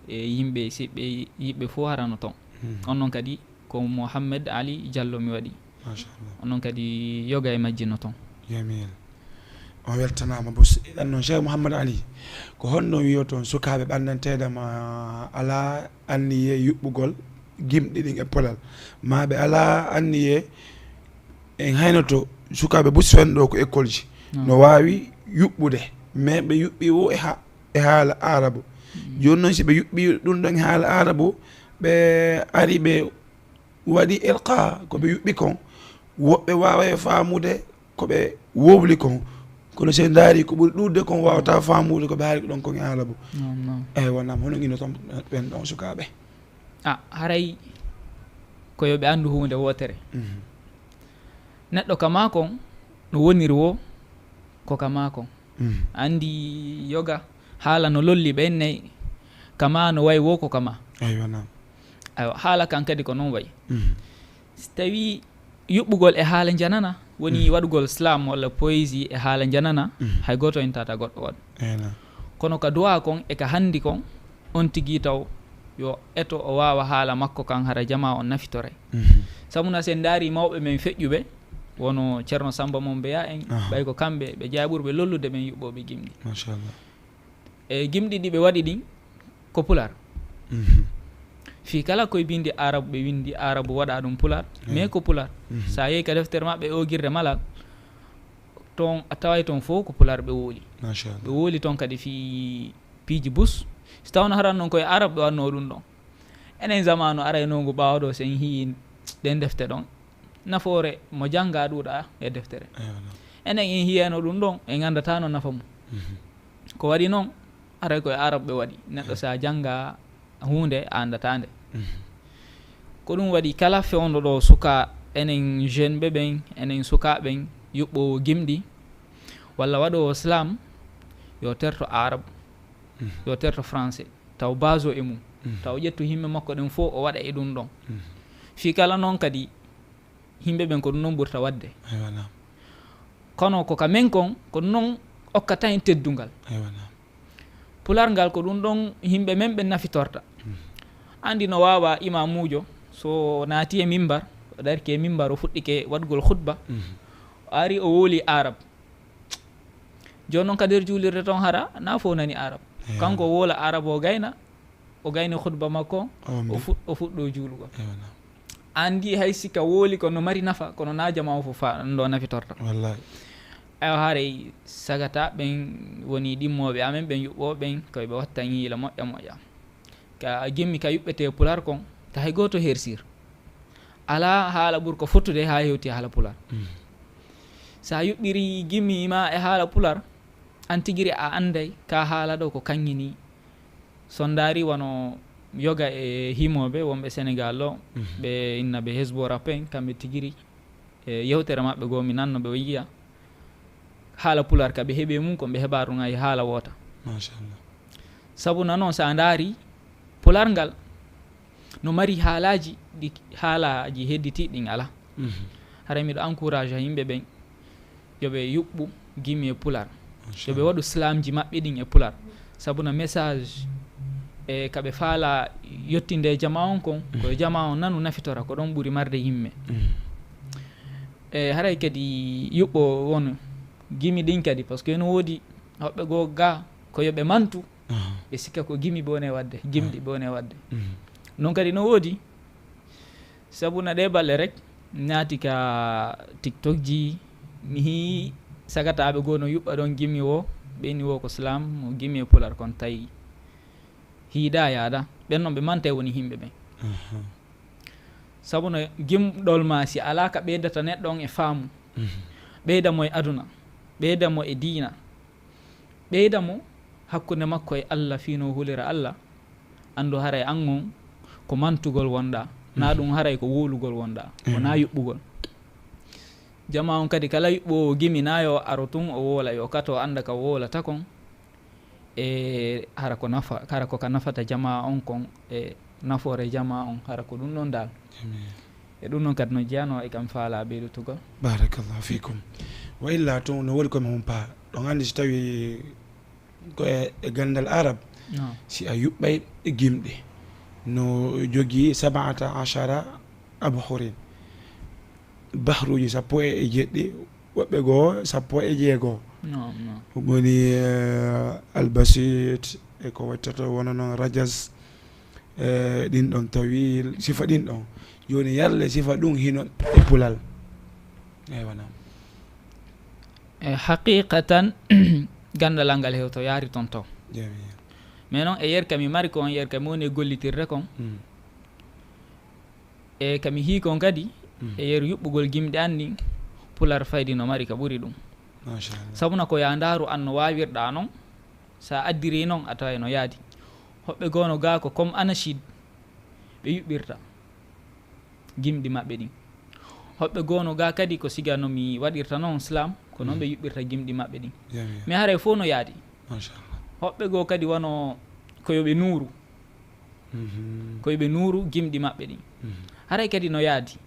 e yimɓe siɓɓe yiɓɓe fof hara no ton. Mhm. On ɗon kadi ko Mohammed Ali Diallo mi waɗi. Machallah. On ɗon kadi yoga e majji no ton. Jamil. On weltanaama, Bus. Iɗan noon, Cheikh Mohammed Ali, ko honno wiyoton sukaaɓe ɓanndanteeɗe ma alaa anniye yuɓɓugol gimɗi ɗin e polal, maa ɓe alaa anniye En haynoto sukaaɓe Busfen ɗoo ko école ji. Mm. No waawi yuɓɓude, mais ɓe yuɓɓi wo e ha-, e haala Aarabu. Mm. Jooni noon, si ɓe yuɓɓi ɗum ɗon e haala Aarabu, ɓe ari ɓe waɗi ilqa ko ɓe yuɓɓi kon, woɓɓe waaway faamude ko ɓe wowli kon. Kono si en ndaari ko ɓuri ɗuuɗude kon, waawata faamude ko ɓe haali ɗon kon e Aarabu. Naam, naam. Eywa, naam, hono ngino ton ɓen ɗon sukaaɓe? Ah, haray ko yo ɓe anndu huunde wootere. Mhm. Neɗɗo ka maa kon, no woniri woo ko ka maa kon. Mhm. Anndi yoga, Haala no lolli ɓen ney, kama no way wo ko kama. Aywa, naam. Aywa, haala kan kadi ko non way. Mhm. Si tawii yuɓɓugol e haala njanana, woni Mhm. waɗugol slam walla poésie e haala njanana, Mhm. hay gooto en tata goɗɗo waɗu. Eena. Kono ka duwaa kon e ka hanndi kon, on tigi taw yo eto o waawa haala makko kan hara jamaa on nafitoray. Mhm. Sabu na sen ndaari mawɓe men feƴƴuɓe, wono Ceerno Samba Mombeya en, Aha. ɓay ko kamɓe ɓe jaaɓurɓe lollude ɓen yuɓɓooɓe gimɗi. Machallah. E gimɗi ɗi ɓe waɗi ɗin, ko Pulaar. Mhm. Fii kala koye binndi Aarabu, ɓe winndi Aarabu, waɗa ɗum Pulaar, Mhm. mais ko Pulaar. Mhm. Sa yehi ka deftere maɓɓe, Oogirde Malal, ton a taway ton fof ko Pulaar ɓe wowli. Machallah. Ɓe wowli ton kadi fii piiji bus. Si tawno haran non koye Aarabu ɓe waɗnoo ɗum ɗon. Enen zamaanu araynoongu ɓaawo ɗoo, si en hiyi ɗen defte ɗon, nafoore mo janngaa ɗuuɗa e deftere. Ewa, non. Enen en hiyayno ɗum ɗon, en anndatano nafa mum. Mhm. Ko waɗi non, aray ko e Arab ɓe waɗi. Neɗɗo, Ewa. si a janngaa huunde, a anndataa nde. Mhm. Ko ɗum waɗi kala fewndo ɗo suka, enen jeune ɓe ɓen, enen sukaaɓe ɓen, yuɓɓoowo gimɗi, walla waɗoowo slam, yo terto Arab, Mhm. yo terto français, taw baaso e mum, Mhm. taw ƴettu yimɓe makko ɗen fof o waɗa e ɗum ɗon. Mhm. Fii kala non kadi, yimɓe ɓen ko ɗum non ɓurta waɗde. Aywa, naam. Kono ko ka men kon, ko ɗum non okkata en teddungal. Aywa, naam. Pular ngal ko ɗum ɗon yimɓe men ɓen nafitorta. Mhm. Anndi no waawa imaamuujo, so naati e mimbar, o darike e mimbar, o fuɗɗike waɗgol khutba, Mhm. o ari o wowli Arab. Jooni non ka nder juulirde ton hara, na fof nani Arab. Ewa. Kanko o wowla Arab o gayna, o gayni khutba makko, O wambi. o fuɗ-, o fuɗɗo juulugol. Ewa, naam. Anndi hay si ka wowli ko no mari nafa, kono na jamaa o fof fa-, ndo nafitorta. Wallahi. Ayo haray sagata ɓen woni ɗimmooɓe amen, ɓen yuɓɓooɓe ɓen, ko ɓe watta ɲiila moƴƴa moƴƴa. Ka gimmi ka yuɓɓetee Pular kon, ta hay gooto hersir. Alaa haala ɓurko fottude haa hewti haala Pular. Mm. Sa yuɓɓiri gimmi ma e haala Pular, an tigiri a anday ka haala ɗo ko kaŋŋini. Sondaari wano yoga e himooɓe wonɓe Senegal ɗo, Mhm. ɓe inna ɓe Hezbo Rap en, kamɓe tigiri e yewtere maɓɓe goo mi nanno ɓe o yiya haala Pular ka ɓe heɓi e mum kon ɓe heɓa ɗum hay haala woota. Machallah. Sabu na non sa ndaari Pular ngal no mari haalaaji ɗi, haalaaji hedditiiɗi ɗin alaa. Mhm. Haray miɗo encourage yimɓe ɓen yo ɓe yuɓɓu gimi e Pular. Yo ɓe Machallah. waɗu slamji maɓɓe ɗin e Pular. Sabu na message e ka ɓe faala yottinde e jamaa on kon, ko e Mhm. jamaa on nanu nafitora, ko ɗon ɓuri marde yimme. Mhm. E haray kadi yuɓɓo won gimi ɗin kadi, parce que no woodi hoɓɓe goo ga ko yo ɓe mantu, Aha. ɓe sikka ko gimi ɓe woni e waɗde, gimɗi Aha. ɓe woni e waɗde. Mhm. Non kadi no woodi, sabu na ɗee balle rek, naati ka TikTok ji, mi hii sagataaɓe goo no yuɓɓa ɗon gimi wo, ɓe inni wo ko slam, mo gimi e Pular kon tawi. Hiida yaada, ɓen non ɓe mantay woni yimɓe ɓen. Aha. Sabu no gimɗol ma si alaa ka ɓeydata neɗɗo on e faamu, Mhm. ɓeyda mo e aduna, ɓeyda mo e diina, ɓeyda mo hakkunde makko e Allah fii no hulira Allah, anndu haray an on ko mantugol wonɗaa, naa Mhm. ɗum haray ko wowlugol wonɗaa, Mhm. wonaa yuɓɓugol. Jamaa on kadi kala yuɓɓoowo gimi naa yo aro tun o wowla, yo kato annda ka wowlata kon, e hara ko nafa-, hara ko ka nafata jamaa on kon, e nafoore jamaa on, hara ko ɗum ɗon dal. Jamil. E ɗum ɗon kadi no jeyanoo e kam faalaa ɓeydutugol. Barakallahu fikum. Wa illa tun no woni ko mi humpaa. Ɗon anndi si tawi ko e, e ganndal Arab, No. si a yuɓɓay e gimɗi, no jogii sab'ata ashara abhurin. Bahruuji sappo e, e jeɗɗi, woɓɓe goo sappo e jeego. No, no. Ɗum woni, eh, Albasit, e ko wattata wona noon Rajas, eh, ɗin ɗon Tawil, sifa ɗin ɗon. Jooni, yalle sifa ɗum hino e Pulal. Eywa, naam. E haqiqatan, ganndal ngal hewto yaari ton taw. Jamil. Mais noon, e yer ka mi mari kon, yer ka mi woni e gollitirde kon. Mm. E ka mi hii kon kadi, Mm. e yer yuɓɓugol gimɗi an ɗin, Pular faydi no mari ka ɓuri ɗum. Machallah. Sabu na ko yaa ndaaru an no waawirɗaa non, sa addiri non, a taway no yaadi. Hoɓɓe goo no gaa ko comme anachid ɓe yuɓɓirta gimɗi maɓɓe ɗin. Hoɓɓe goo no gaa kadi ko siga no mi waɗirta non slam, ko non Mm. ɓe yuɓɓirta gimɗi maɓɓe ɗin. Jamil. Mais haray fof no yaadi. Machallah. Hoɓɓe goo kadi wano ko yo ɓe nuuru. Ko yo ɓe nuuru gimɗi maɓɓe ɗin. Haray kadi no yaadi.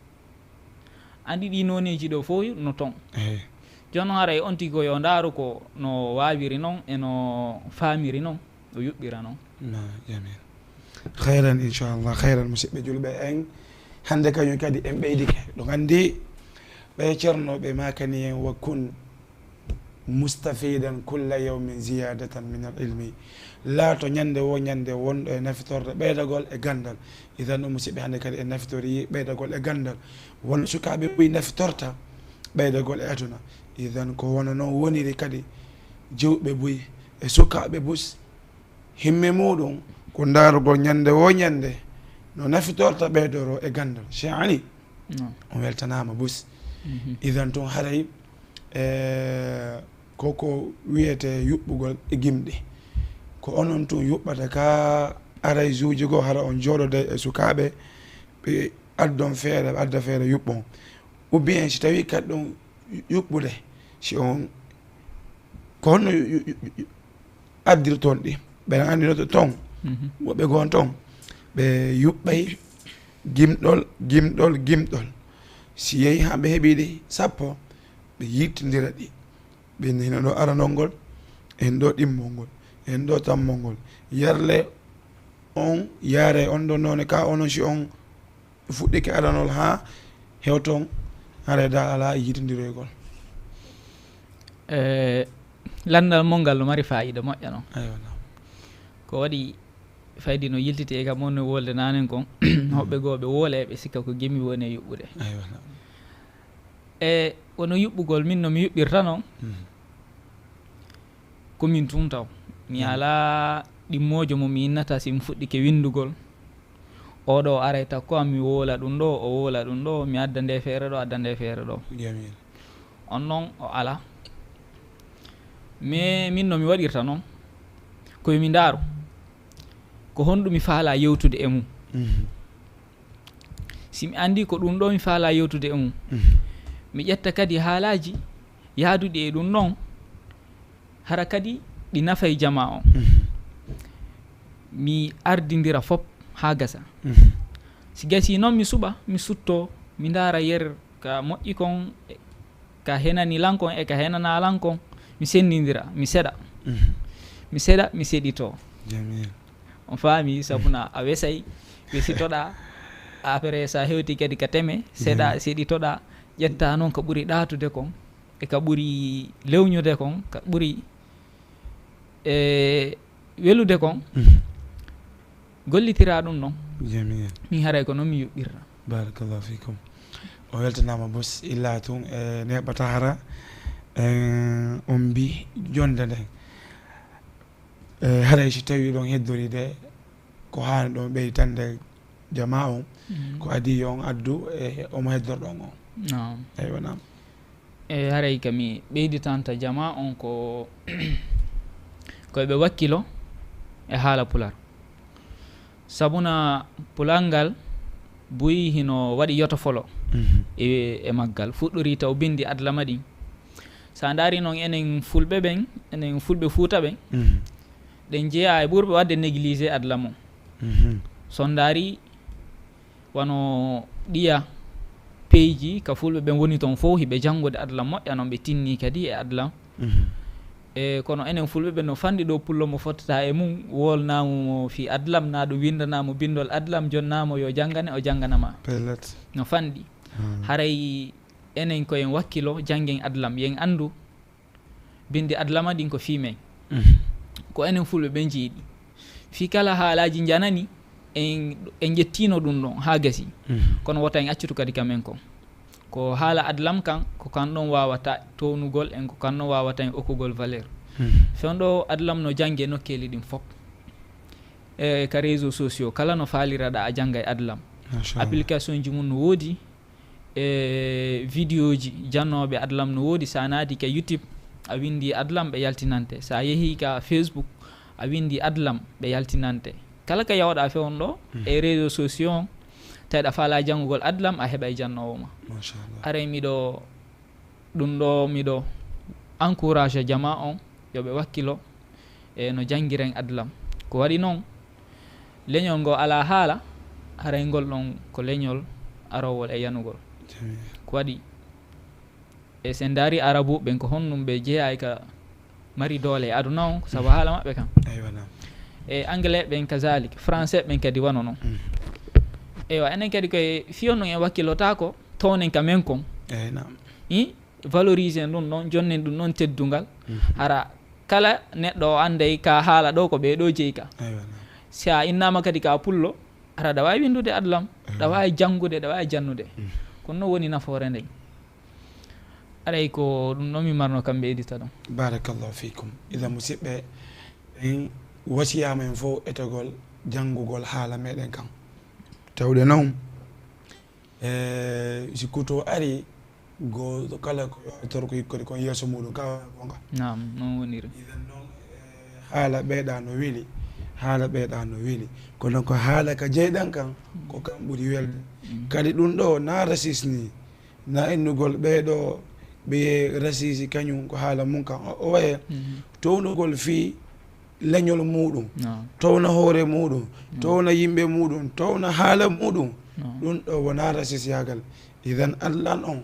Anndi ɗii nooneeji ɗoo fof no ton. Jooni noon haray on tigi ko yo ndaaru ko no waawiri non e no faamiri non, o yuɓɓira non. Na, jamil. Khayran, inchallah, khayran, musidɓe julɓe en. Hannde kañum kadi en ɓeydike. Ɗum anndi ɓe Ceerno ɓe maakani en wa kun mustafidan kulla yawmin ziyadatan min al ilmi. Laato ñande wo ñande wonɗo e nafitorde ɓeydagol e ganndal. Idan, o musidɓe, hannde kadi en nafitorii ɓeydagol e ganndal. Won sukaaɓe buy nafitorta ɓeydagol e aduna. Idan, ko wano non woniri kadi jewɓe buy e sukaaɓe bus. Himme muuɗum ko ndaarugol ñande wo ñande no nafitorta ɓeydoro e ganndal. Cheikh Ali, on weltanaama bus. Idan tun haray, e, ko ko wiyetee yuɓɓugol e gimɗi. Ko onon tun yuɓɓata ka araysuuji goo, hara on jooɗoday e sukaaɓe, ɓe addon feere, ɓe adda feere yuɓɓon. Ou bien si tawii kadi ɗum yuɓɓude, si on, ko honno yu-, yu-, yu-, yu-, addirton ɗi? Ɓe anndinoto ton, woɓɓe goo ton, ɓe yuɓɓay gimɗol, gimɗol, gimɗol. Si yehi haa ɓe heɓii ɗi sappo, ɓe yittindira ɗi. Ɓe hino ɗo aranol ngol, e hino ɗo ɗimmol ngol, e hino ɗo tammol ngol. Yarle on, yaare on ɗon noone, ka onon si on fuɗɗike aranol haa hewton, haray da alaa yitindiroygol. E, lanndal mon ngal no mari faayiida moƴƴa non. Aywa, naam. Ko waɗi faydi no yiltiti e kam on no wolde naanen kon, hoɓɓe goo ɓe woola e ɓe sikka ko gimi woni e yuɓɓude. Aywa, naam. E, wano yuɓɓugol min no mi yuɓɓirta non, ko min tun taw. Mi alaa ɗimmoojo mo mi innata si mi fuɗɗike winndugol. Oo ɗoo aray takko am, mi woola ɗum ɗoo, o woola ɗum ɗoo, mi adda ndee feere ɗoo, adda ndee feere ɗoo. Jamil. On non o alaa. Mais min no mi waɗirta non, ko yo mi ndaaru, ko honɗum mi faalaa yewtude e mum. Si mi anndii ko ɗum ɗoo mi faalaa yewtude e mum, mi ƴetta kadi haalaaji yaaduɗi e ɗum ɗon, hara kadi ɗi nafay jamaa on. Mi ardindira fop haa gasa. Si gasii non, mi suɓa, mi suttoo, mi ndaara yer ka moƴƴi kon, e ka henani lan kon, e ka henanaa lan kon, mi senndindira, mi seɗa. Mi seɗa, mi seɗitoo. Jamil. On faami, sabuna a wesay, wesitoɗaa, après sa hewti kadi ka teme, seɗa, seɗitoɗaa, ƴetta non ko ɓuri ɗaatude kon, e ka ɓuri lewñude kon, ka ɓuri, e, welude kon, gollitiraa ɗum non. Jamil. Min haray ko non mi yuɓɓirta. Barakallahu fikum. O weltanaama bos illa tun e neeɓata hara, en on mbi jonde nden. E, haray si tawii ɗon heddoriide ko haani ɗon ɓeytande jamaa on, ko adii yo on addu e omo heddorɗon on. Naam. Eywa, naam. E, haray ka mi ɓeyditanta jamaa on ko, ko eɓe wakkilo e haala pular. Sabuna pular ngal buy hino waɗi yoto folo e, e maggal. Fuɗɗori taw bindi adlama ɗin. Sa ndaari non enen fulɓe ɓen, enen fulɓe Fuuta ɓen, ɗen jeyaa e ɓurɓe waɗde négligé adlam on. So ndaari wano ɗiya peyji ka fulɓe ɓen woni ton fof, hiɓe janngude adlam moƴƴa non, ɓe tinni kadi e adlam. E kono enen fulɓe ɓen no fanɗi ɗo pullo mo fottata e mum, wolnaa mo fii adlam, naa ɗum winndana mo binndol adlam, jonnaa mo yo janngane, o janngana ma. Pellet. No fanɗi. Haray enen ko en wakkilo, janngen adlam, yen anndu binndi adlama ɗin ko fii men. Ko enen fulɓe ɓen jiiɗi. Fii kala haalaaji njanani, en, en ƴettiino ɗum ɗon haa gasi. Kono wota en accutu kadi ka men kon. Ko haala adlam kan, ko kan ɗon waawata townugol en, ko kan ɗon waawata en okkugol valeur. Fewndo adlam no jannge nokkeeli ɗin fop. E ka réseaux sociaux, kala no faaliraɗa a janngay adlam. Machallah. Application ji mum no woodi, e vidéo ji jannooɓe adlam no woodi. Sa naati ka YouTube, a winndi adlam, ɓe yaltinante. Sa yehi ka Facebook, a winndi adlam, ɓe yaltinante. Kala ka yawɗa fewndo e réseaux sociaux on, tawi ɗa faalaa janngugol adlam, a heɓay jannoowo ma. Machallah. Aray miɗo, ɗum ɗo miɗo encourage jamaa on, yo ɓe wakkilo, e no janngiren adlam. Ko waɗi non, leñol ngoo alaa haala, haray ngol ɗon ko leñol aroowol e yanugol. Ko waɗi, e sen ndaari Arabuɓe ɓen, ko honɗum ɓe jeyaa ka mari doole e aduna on, ko sabu haala maɓɓe kan. Aywa, naam. E Anglais ɓen kazalik, Français ɓen kadi wano non. Mm. Eywa, enen kadi koye fii honɗum en wakkilotaako townen ka men kon. Eey, naam. I valoriser ɗum ɗon, jonnen ɗum ɗon teddungal. Mm. Hara kala neɗɗo o anday ka haala ɗo ko ɓee ɗo jeyi ka. Aywa, naam. Si a innaama kadi ka pullo, hara ɗa waawi winndude adlam, ɗa Mm. waawi janngude, ɗa waawi jannude. Mm. Kono non woni nafoore nden. Aray ko ɗum ɗon mi marno kam ɓeydita ɗon. Barakallahu fikum. Idan, musiɓɓe, en wasiyaama en fof etogol janngugol haala meɗen kan. Tawde non, e, si kuto ari, go kala ko yowtoro ko hikkori kon yeeso muɗum, ka wona gonga. Naam, non woniri. Idan non, e, haala ɓeeɗa no weli, haala ɓeeɗa no weli. Kono ko haala ka jeyɗan kan, ko kan ɓuri welde. Mm. Kadi ɗum ɗo na rasis ni, na innugol ɓee ɗo ɓe rasisi kañum ko haala mum kan. O, o waye Mhm. townugol fii leñol muɗum, No. towna hoore muɗum, No. towna yimɓe muɗum, towna haala muɗum. No. Ɗum ɗo wona rasisiyaagal. Idan Allan on,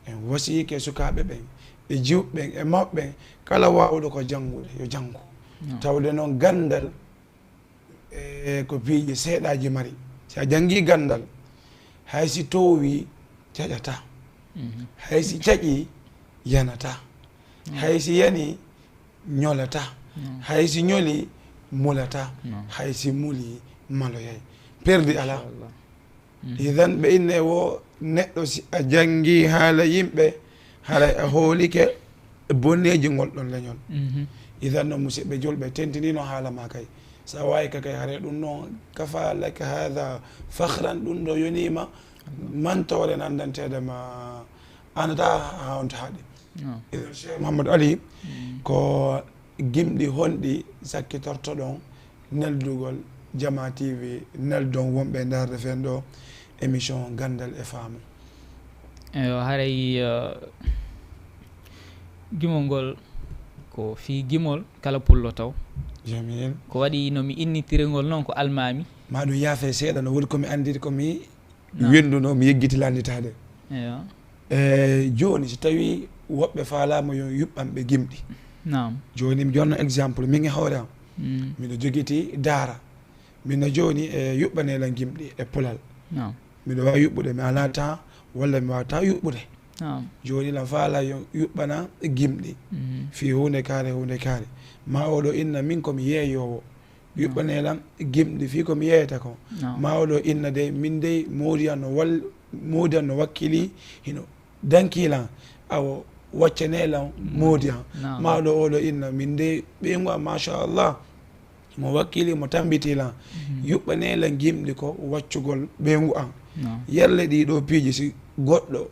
en wasiyike sukaaɓe ɓen, e jiwɓe ɓen, e mawɓe ɓen, kala waawuɗo ko janngude, yo janngu. No. Tawde noon ganndal, e ko piiji seeɗaaji mari. Si a janngii ganndal, hay si toowii, caƴataa. Mhm. Hay si caƴii, yanataa. Mhm. Hay si yanii, ñolataa. Mhm. Hay si ñolii, mulataa. Mhm. Hay si mulii, maloyay. Perdi alaa. Machallah. Mhm. Idan ɓe inne wo neɗɗo si a janngii haala yimɓe, haray a hoolike bonneeji ngol ɗon leñol. Mhm. Idan no musiɓɓe julɓe, tentinino haala ma kay. Sa waawi ka kay, haray ɗum noon, kafa laka hada fakhran, ɗum ɗo yoniima mantoore nanndanteede ma, anataa haa on tahaa ɗi. No. Idan Cheikh Mouhamadou Ali, Mm. ko gimɗi honɗi sakkitortoɗon neldugol Jama T V, neldon wonɓe e ndaarde fen ɗo émission Ganndal e Faamu? Eyo, haray, eh, gimol ngol ko fii gimol kala pullo taw. Jamil. Ko waɗi no mi innitiri ngol noon ko almaami. Ma ɗum yaafe seeɗa, no woni ko mi anndiri, ko mi Naam. wennduno, mi yeggiti lannditaade. Eyo. E, jooni, si tawii woɓɓe faalaama yo yuɓɓan ɓe gimɗi. Naam. Jooni, mi jonna exemple, min e hoore am. Mm. Miɗo jogiti daara. Miɗo jooni e yuɓɓanee lan gimɗi e pulal. Naam. Miɗo waawi yuɓɓude, mi alaa temps, walla mi waawataa yuɓɓude. Naam. Jooni, lan faala yo yuɓɓana gimɗi. Mhm. Fii huunde kaare, huunde kaare. Ma oɗo inna min ko mi yeeyoowo. Yuɓɓanee lan gimɗi fii ko mi yeeyata kon. No. Ma oɗo inna dey, min dey, moodi an no wal-, moodi an no wakkili, hino dankii lan, awa waccanee lan Mm. moodi an. No. Ma oɗo, oɗo inna, min dey, ɓeyngu an, machallah, mo wakkili, mo tambitii lan. Mhm. Yuɓɓanee lan gimɗi ko waccugol ɓeyngu an. No. Yerle ɗii ɗoo piiji, si goɗɗo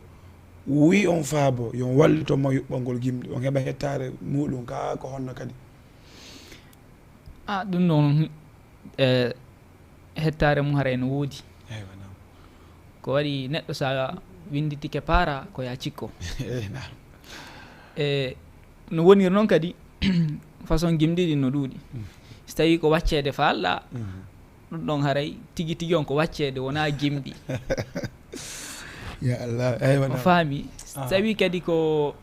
wii on faabo, yo on wallito mo yuɓɓangol gimɗi, on heɓa hettaare muuɗum, kaa ko honno kadi? Ah, ɗum ɗon, eh, hettaare mum haray no woodi. Eywa, naam. Ko waɗi neɗɗo sa winnditike paara, ko yaa cikko. Eh, naam. E no woniri noon kadi, façon gimɗi ɗin no ɗuuɗi. Mm. Si tawii ko wacceede faalɗaa, Mhm. ɗum ɗon haray tigi tigi on ko wacceede, wonaa gimɗi. Ya Allah, eywa, On naam. faami? Si Aha. tawii kadi ko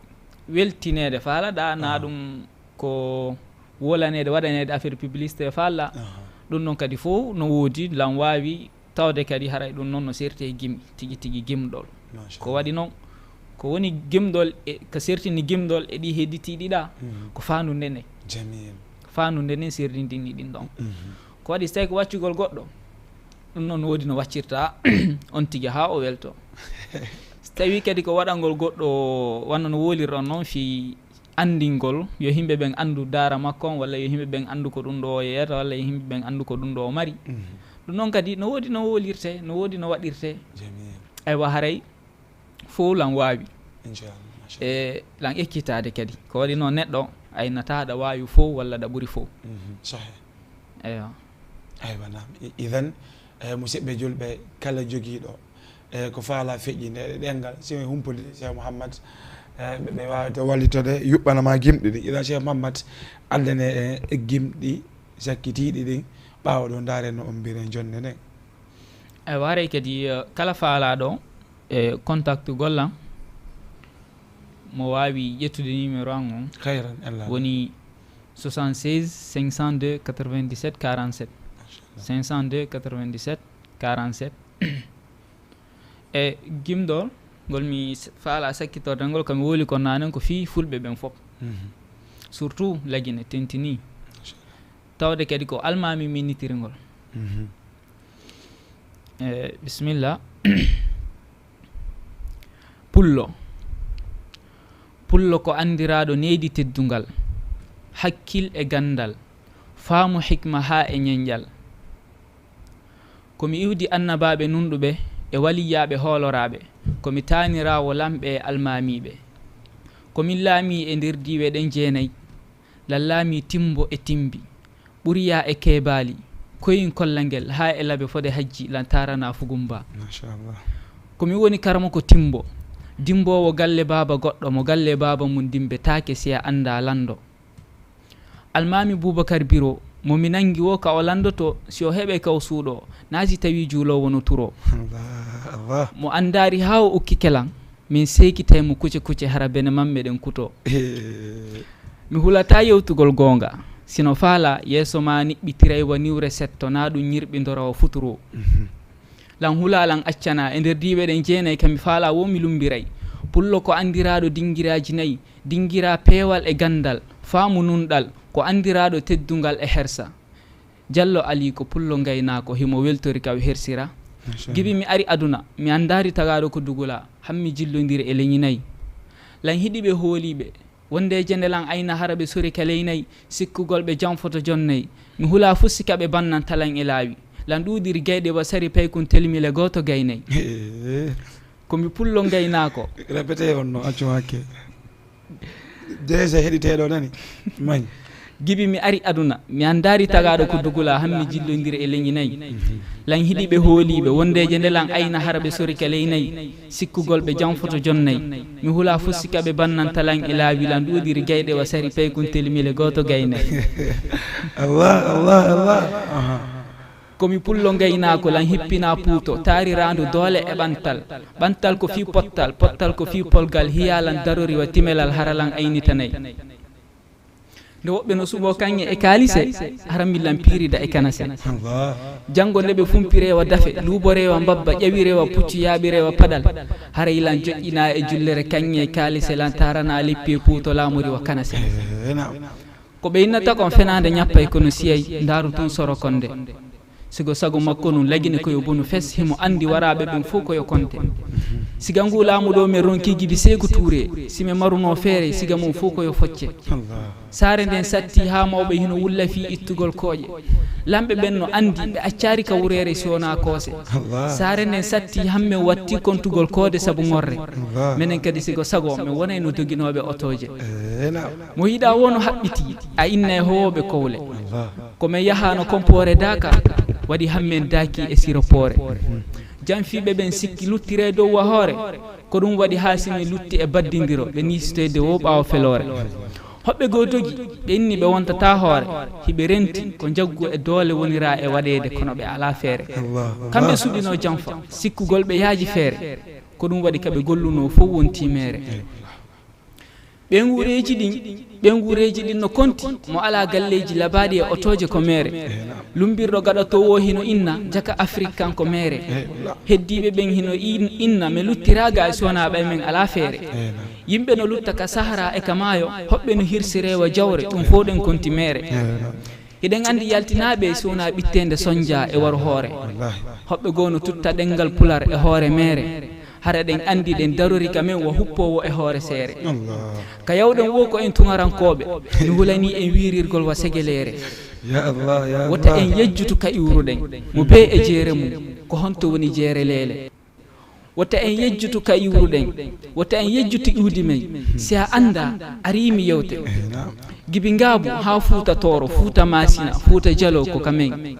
weltineede faalaɗaa, naa Aha. ɗum ko wolaneede, waɗaneede affaire publicité faalɗaa. Aha. Ɗum ɗon kadi fof no woodi, lan waawi tawde kadi haray ɗum noon no serti e gimi, tigi tigi gimɗol. Masha Ko Allah. waɗi noon, ko woni gimɗol e, ko sertini gimɗol e ɗi hedditiiɗi ɗaa, Mhm. ko faandu nden. Jamil. Faandu nden serdindini ɗin ɗon. Mhm. Ko waɗi si tawii ko waccugol goɗɗo, ɗum noon woodi no waccirta on tigi haa o welto. Si tawii kadi ko waɗangol goɗɗo wano no woliri on noon fii anndingol, yo yimɓe ɓen anndu daara makko on, walla yo yimɓe ɓen anndu ko ɗum ɗo o yeeyata, walla yo yimɓe ɓen anndu ko ɗum ɗo o mari. Mhm. Ɗum noon kadi no woodi no wolirtee, no woodi no waɗirtee. Jamil. Aywa, haray fow lan waawi. Inchallah, machallah. E lan ekkitaade kadi. Ko waɗi noon neɗɗo aynataa ɗa waawi fow walla ɗa ɓuri fow. Mhm, sahih. Eyo. Aywa, naam. I-, idan, eh, musiɓɓe julɓe, kala jogiiɗo, eh, ko faala feƴƴinde e ɗemngal, si mi humpude Cheikh Mouhammad, Eh, ɓe, ɓe waawata wallitorde, yuɓɓana ma gimɗi ɗin. Ila Cheikh Mamadou, addane en e gimɗi sakkitiiɗi ɗin, ɓaawo ɗon ndaaren no on mbiren jonnde nden. E waray kadi, eh, kala faalaaɗo e contact golla, mo waawi ƴettude numéro an on. Khayran, Allah. Woni soixante-seize, cinq cent deux, quatre-vingt-dix-sept, quarante-sept. Machallah. Cinq cent deux, quatre-vingt-dix-sept, quarante-sept. E gimɗol ngol mi s-, faala sakkitorde ngol, ko mi wowli ko naanen, ko fii fulɓe ɓen fof. Mhm. Surtout Lagine, tentini. Machallah. Tawde kadi ko almaami minnitiri ngol. Mhm. E, bisimilla. Pullo. Pullo ko anndiraaɗo neydi teddungal, hakkil e ganndal, faamu hikma haa e ñenƴal. Ko mi iwdi annabaaɓe nunɗuɓe e waliyaaɓe hooloraaɓe, ko mi taaniraawo lamɓe e almaamiiɓe. Ko min laamii e nder diiwe ɗen jeenay, lan laamii Timbo e Timbi, Ɓuriya e Keebaali, Koyin Kollangel haa e Labe fode hajji lan taaranaa Fugumba. Machallah. Ko mi woni karamoko Timbo, dimboowo galle baaba goɗɗo mo galle baaba mun dimbe taake si a anndaa lanndo. Almaami Buubakar Biro, mo mi nangi woo ka o lanndotoo, si o heɓay ka o suuɗoo, naa si tawii juuloowo no turoo. Allah, Allah. Mo anndaari haa o ukkike lan, min seekitay mo kuce kuce hara bene man meɗen kutoo. Eh. Mi hulataa yewtugol goonga, si no faalaa yeeso maa niɓɓitiray wa niwre setto, naa ɗun ñirɓindora wa futuroo. Mhm. Lan hulaa lan accanaa, e nder diiwe ɗen jeenay ka mi faalaa woo mi lummbiray. Pullo ko anndiraaɗo dinngiraaji nay, dingiraa peewal e ganndal, faamu nunɗal, ko anndiraaɗo teddungal e hersa. Jallo Alii ko pullo ngaynaako, himo weltori ka o hersira. Machallah. Gibi mi ari aduna, mi anndaari tagaaɗo ko dugulaa, han mi jillondiri e leñi nay. Lan hiɗi ɓe hooliiɓe, wonde jende lan ayna hara ɓe sori ka ley nay, sikkugol ɓe janfoto jonnay. Mi hulaa fuu si ka ɓe bannanta lan e laawi. Lan ɗuuɗiri gayɗe wa sari paykun telmile gooto gaynay. Ko mi pullo ngaynaako. Répétez on non, accu hakke. Déjà heɗiteeɗo nani. May. Gibi mi ari aduna, mi anndaari tagaaɗo ko dugulaa, han mi jillondiri e leñi nay. Lan hiɗi ɓe hooliiɓe, wondeeje nde lan ayna hara ɓe sori ka ley nay, sikkugol ɓe janfoto jonnay. Mi hulaa fuu si ka ɓe bannanta lan e laawi lan ɗuuɗiri gayɗe wa sari paykun telmile gooto gaynay. Allah, Allah, Allah. Aha. Ko mi pullo ngaynaako lan hippinaa puuto, taariraandu doole e ɓantal. Ɓantal ko fii pottal, pottal ko fii polgal, hiyaa lan darori wa timelal hara lan aynitanay. Nde woɓɓe no suɓoo kaŋŋe e kaalise, hara min lan piirida e kanase. Allah. Janngo nde ɓe fumpiree wa dafe, luuboree wa mbabba, ƴawiree wa puccu, yaaɓiree wa paɗal, haray lan joƴƴinaa e jullere kaŋŋe e kaalise lan taaranaa leppi e puuto laamori wa kanase. Eh, naam. Ko ɓe innata kon fenaande ñappay kono siyay, ndaaru tun soro konde. Sigo sago makko nun lagine ko yo bonu fes, himo anndi waraaɓe ɓen fow ko yo konte. Siga nguu laamu ɗoo men ronkii Gibi Seeku Tuure, si men marunoo feere, siga mun fow ko yo focce. Allah. Saare nden satti haa mawɓe hino wulla fii ittugol kooƴe. Lamɓe ɓen no anndi ɓe accaari ka wureere si wonaa koose. Allah. Saare nden satti han men watti kontugol koode sabu ŋorre. Allah. Menen kadi sigo sago men wonay no doginooɓe otooje. Eh, naam. Mo yiɗaa woo no haɓɓitii, a inna e howooɓe kowle. Allah. Ko men yahaano kompoore daaka, waɗi han men daaki e siropoore. Janfiiɓe ɓen sikki luttiree dow wa hoore, ko ɗun waɗi haa si men lutti e baddindiro, ɓe niisitoyde woo ɓaawo feloore. Hoɓɓe goo dogi, ɓe inni ɓe wontataa hoore, hiɓe renti ko njaggu e doole woniraa e waɗeede, kono ɓe alaa feere. Allah. Kamɓe suɓinoo janfa, sikkugol ɓe yaaji feere, ko ɗun waɗi ka ɓe gollunoo fow wontii meere. Ɓen wureeji ɗin, ɓen wureeji ɗin no konti, mo alaa galleeji labaaɗi e otooje ko meere. Lumbirɗo gaɗa to woo hino inna, jaka Afrik kanko meere. Heddiiɓe ɓen hino in-, inna, men luttiraa ga e si wonaa ɓay men alaa feere. Yimɓe no lutta ka Sahara e ka maayo, hoɓɓe no hirsiree wa jawre, ɗun fow ɗen konti meere. Hiɗen anndi yaltinaaɓe si wonaa ɓitteende sonjaa e waru hoore. Wallaahi. Hoɓɓe goo no tutta ɗenngal Pular e hoore meere. Hara ɗen anndi ɗen darori ka men wa huppoowo e hoore seere. Allah. Ka yawɗen woo ko en tuŋarankooɓe, mi hulanii en wiirirgol wa segeleere. Ya Allah, ya Allah. Wota en yejjutu ka iwruɗen, mo bee e jeere mum, ko honto woni jeere leele? Wota en yejjutu ka iwruɗen, wota en yejjutu iwdi men, si a anndaa, arii mi yewte. Eh, naam. Gibi Ngaabu haa Fuuta Tooro, Fuuta Maasina, Fuuta Jaloo ko ka men.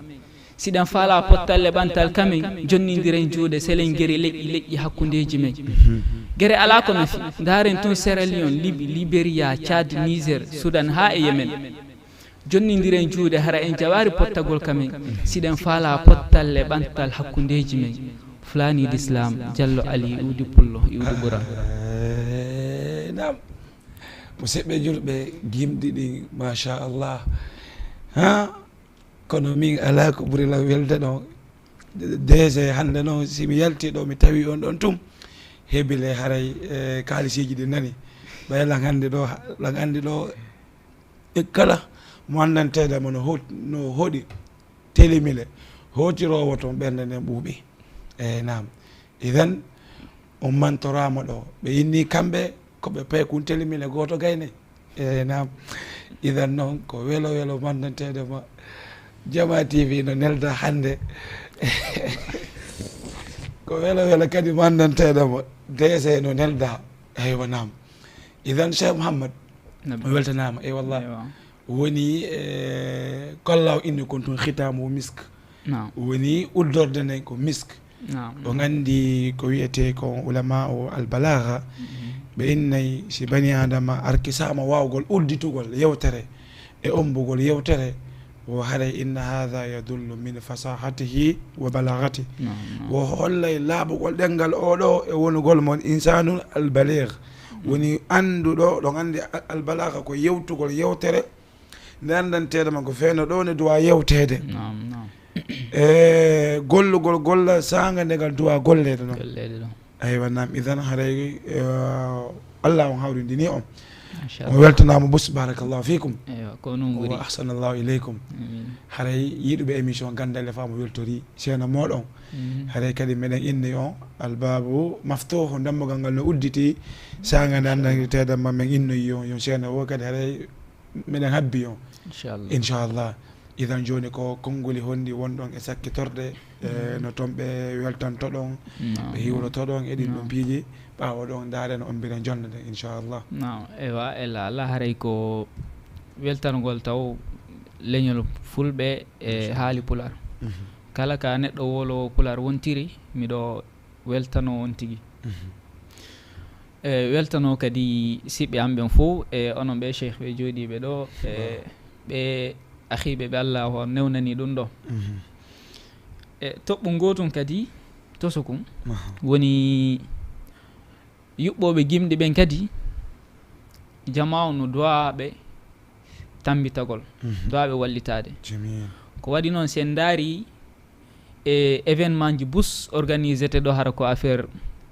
Si ɗen faalaa pottal e ɓantal ka men, jonnindiren juuɗe, selen gere leƴƴi leƴƴi hakkundeeji men. Mhm. Gere alaa ko nafi. Ndaaren tun Sierra Leone, Libi, Liberia, Tchad, Niger, Sudan, haa e Yemen. Jonnindiren juuɗe, hara en jawaari pottagol ka men. Siɗen faalaa pottal e ɓantal hakkundeeji men. Fulaani Lislaam, Jallo Ali, Iwdi Pullo, Iwdi Ɓura. Eh, naam. Musidɓe julɓe, gimɗi ɗin, machallah. Ha? Kono min alaa ko ɓuri lan welde ɗon. D C hannde non, si mi yalti ɗo, mi tawi on ɗon tun. Hebile haray, eh, kaalisiiji ɗin nani. Ɓay lan hannde ɗo, lan anndi ɗo, e kala mo anndanteede mo no ho-, no hoɗi, telimile, hootiroowo ton ɓernde nden ɓuuɓi. Eey, naam. Idan, on mantoraama ɗo. Ɓe inni kamɓe ko ɓe paykun telimile gooto gayne. Eey, naam. Idan non, ko welo welo manndanteede ma. Jama T V no nelda hannde. Ko welo welo kadi manndanteede ma. D C no nelda. Eywa, naam. Idan, Cheikh Mouhammad, Naam. O weltanaama. Eey, wallah. Eywa. Woni, eh, kolla o inni kon tun khitamu misk. Naam. Woni uddorde nden ko misk. Naam. On anndi ko wi'etee ko ulama o al-balagha, Mhm. ɓe innay si bani Aadama arkisaama waawgol udditugol yewtere e ombugol yewtere, wo haray inna hadha yadullu min fasahatihi wa balaghati. Naam, naam. Wo hollay laaɓugol ɗemngal oo ɗoo e wonugol mon insanun al-baligh. Woni annduɗo, ɗon anndi al-, al-balagha ko yewtugol yewtere, nde anndanteeɗo ma ko feewndo ɗoo ne duwaa yewteede. Naam, naam. E gollugol golla saanga nde ngal duwaa golleede ɗon. Golleede ɗon. Aywa, naam, idan haray, eh, Allah on hawrindini on. Machallah. On weltanaama bus, barakallahu fikum. Eywa, ko non ɓuri. Wa ahsanallahu ilaykum. Amiin. Haray yiɗuɓe émission Ganndal e Faamu weltori seena mooɗon. Mhm. Haray kadi meɗen inni on, albaabu maftuuhu, dammugal ngal no udditi. Saanga nde anndanteeɗo ma men innoyi on, yon seena o kadi haray meɗen habbi on. Inchallah. Inchallah. Idan jooni ko konnguli honɗi wonɗon e sakkitorde, e, Mm. no ton ɓe weltantoɗon, Naam. ɓe hiwrotoɗon e ɗin ɗon Naam. piiji, ɓaawo ɗon ndaaren on mbira jonnde nden, inchallah. Naam, eywa, ella Allah, haray ko weltanogol taw leñol fulɓe e Inchallah. haali pular. Mhm. Kala ka neɗɗo wowloowo pular wontiri, miɗo weltanoo on tigi. Mhm. E weltanoo kadi siɓɓe am ɓen fow, e onon ɓe cheikh ɓe jooɗiiɓe ɗo, e Waaw. ɓe akhiiɓe ɓe Allah o newnani ɗum ɗo. Mhm. E toɓɓu ngoo tun kadi, tosokun, Aha. woni yuɓɓooɓe gimɗi ɓen kadi, jamaa on no duwaaɓe tammbitagol, Mhm. duwaaɓe wallitaade. Jamil. Ko waɗi noon, si en ndaari e événement ji bus organisé te ɗo, hara ko affaire,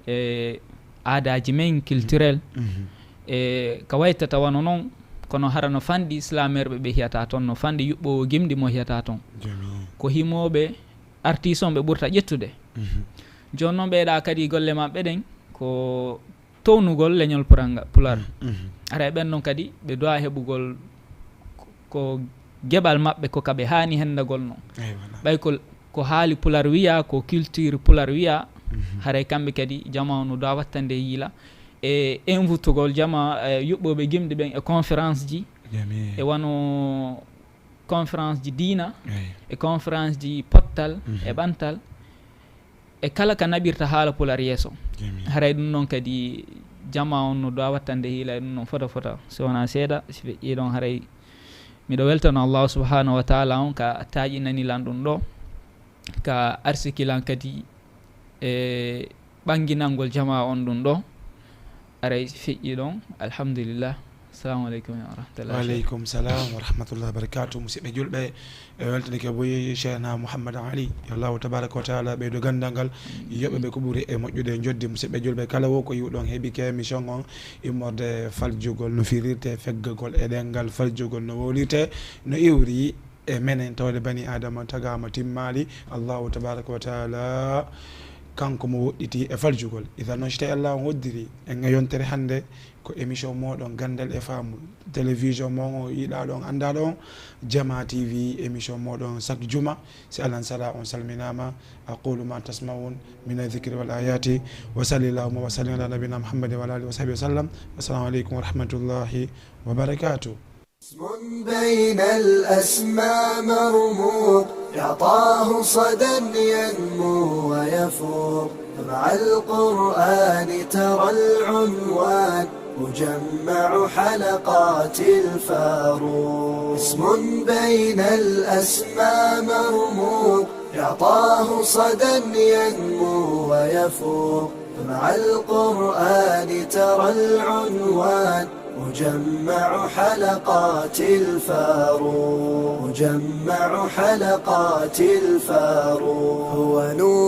e, aadaaji men, culturel, Mhm. e, ka waytata wano noon, kono hara no fanɗi islameerɓe ɓe hiyata toon, no fanɗi yuɓɓoowo gimɗi mo hiyata toon. Jamil. Ko himooɓe artiste on ɓe ɓurta ƴettude. Mhm. Jooni noon, ɓeyɗa kadi golle maɓɓe ɗen ko townugol leñol Puranga-, Pular. Mm, mhm. Haray ɓen non kadi ɓe duwaa heɓugol ko, ko geɓal maɓɓe ko ka ɓe haani hendagol non. Eywa, naam. Ɓay ko, ko haali Pular wiya, ko culture Pular wiya, Mhm. haray kamɓe kadi jamaa on no duwaa wattande yiila e invitugol jamaa, e, yuɓɓooɓe gimɗi ɓen e conférence ji, Jamil. e wano conférence ji diina, Eey. e conférence ji pottal Mhm. e ɓantal, e kala ka naɓirta haala Pular yeeso. Jamil. Haray ɗum non kadi jamaa on no duwaa wattande hiila e ɗum non fota fota. Si wonaa seeɗa, si feƴƴii ɗon, haray miɗo weltano Allahu subhanahu wa taala on ka taaƴinani lan ɗum ɗo, ka arsiki lan kadi e ɓanginangol jamaa on ɗum ɗo. Haray feƴƴii ɗon, alhamdulillah. Assalamu aleykum wa rahmatullahi. Wa aleykum salam wa rahmatullahi wa barakatuh. Musidɓe julɓe, e weltanike boyi Cheikhna Mouhammad Ali, yo Allahu tabaraka wa taala ɓeydo ganndal ngal, yoɓe ɓe ko ɓuri e moƴƴude e njoɓdi. Musidɓe julɓe, kala wo ko yi'uɗon heɓike émission on immorde faljugol no firirte, feggagol e ɗemngal faljugol no wowlirte, no iwri e menen tawde bani Adama tagaama timmaali. Allahu tabaraka wa taala kanko mo woɗɗiti e faljugol. Idan non, si tawi Allah on hoddiri en e yontere hannde, ko émission mooɗon Ganndal e Faamu, télévision mon o yiɗaaɗo on, anndaaɗo on, Jama T V, émission mooɗon chaque juma. Si Alan Sala on salminaama, aqulu ma tasmaun min adh-dhikri wal ayati, wa salli Allahumma wa sallim ala nabina Muhammadin wa ala alihi wa sahbihi wa sallam. Assalamu aleykum wa rahmatullahi wa barakatuh. اسم بين الأسماء مرموق، يعطاه صدى ينمو ويفوق، مع القرآن ترى العنوان، مجمع حلقات الفاروق. اسم بين الأسماء مرموق، يعطاه صدى ينمو ويفوق، مع القرآن ترى العنوان، مجمع حلقات الفاروق، مجمع حلقات الفاروق. هو نور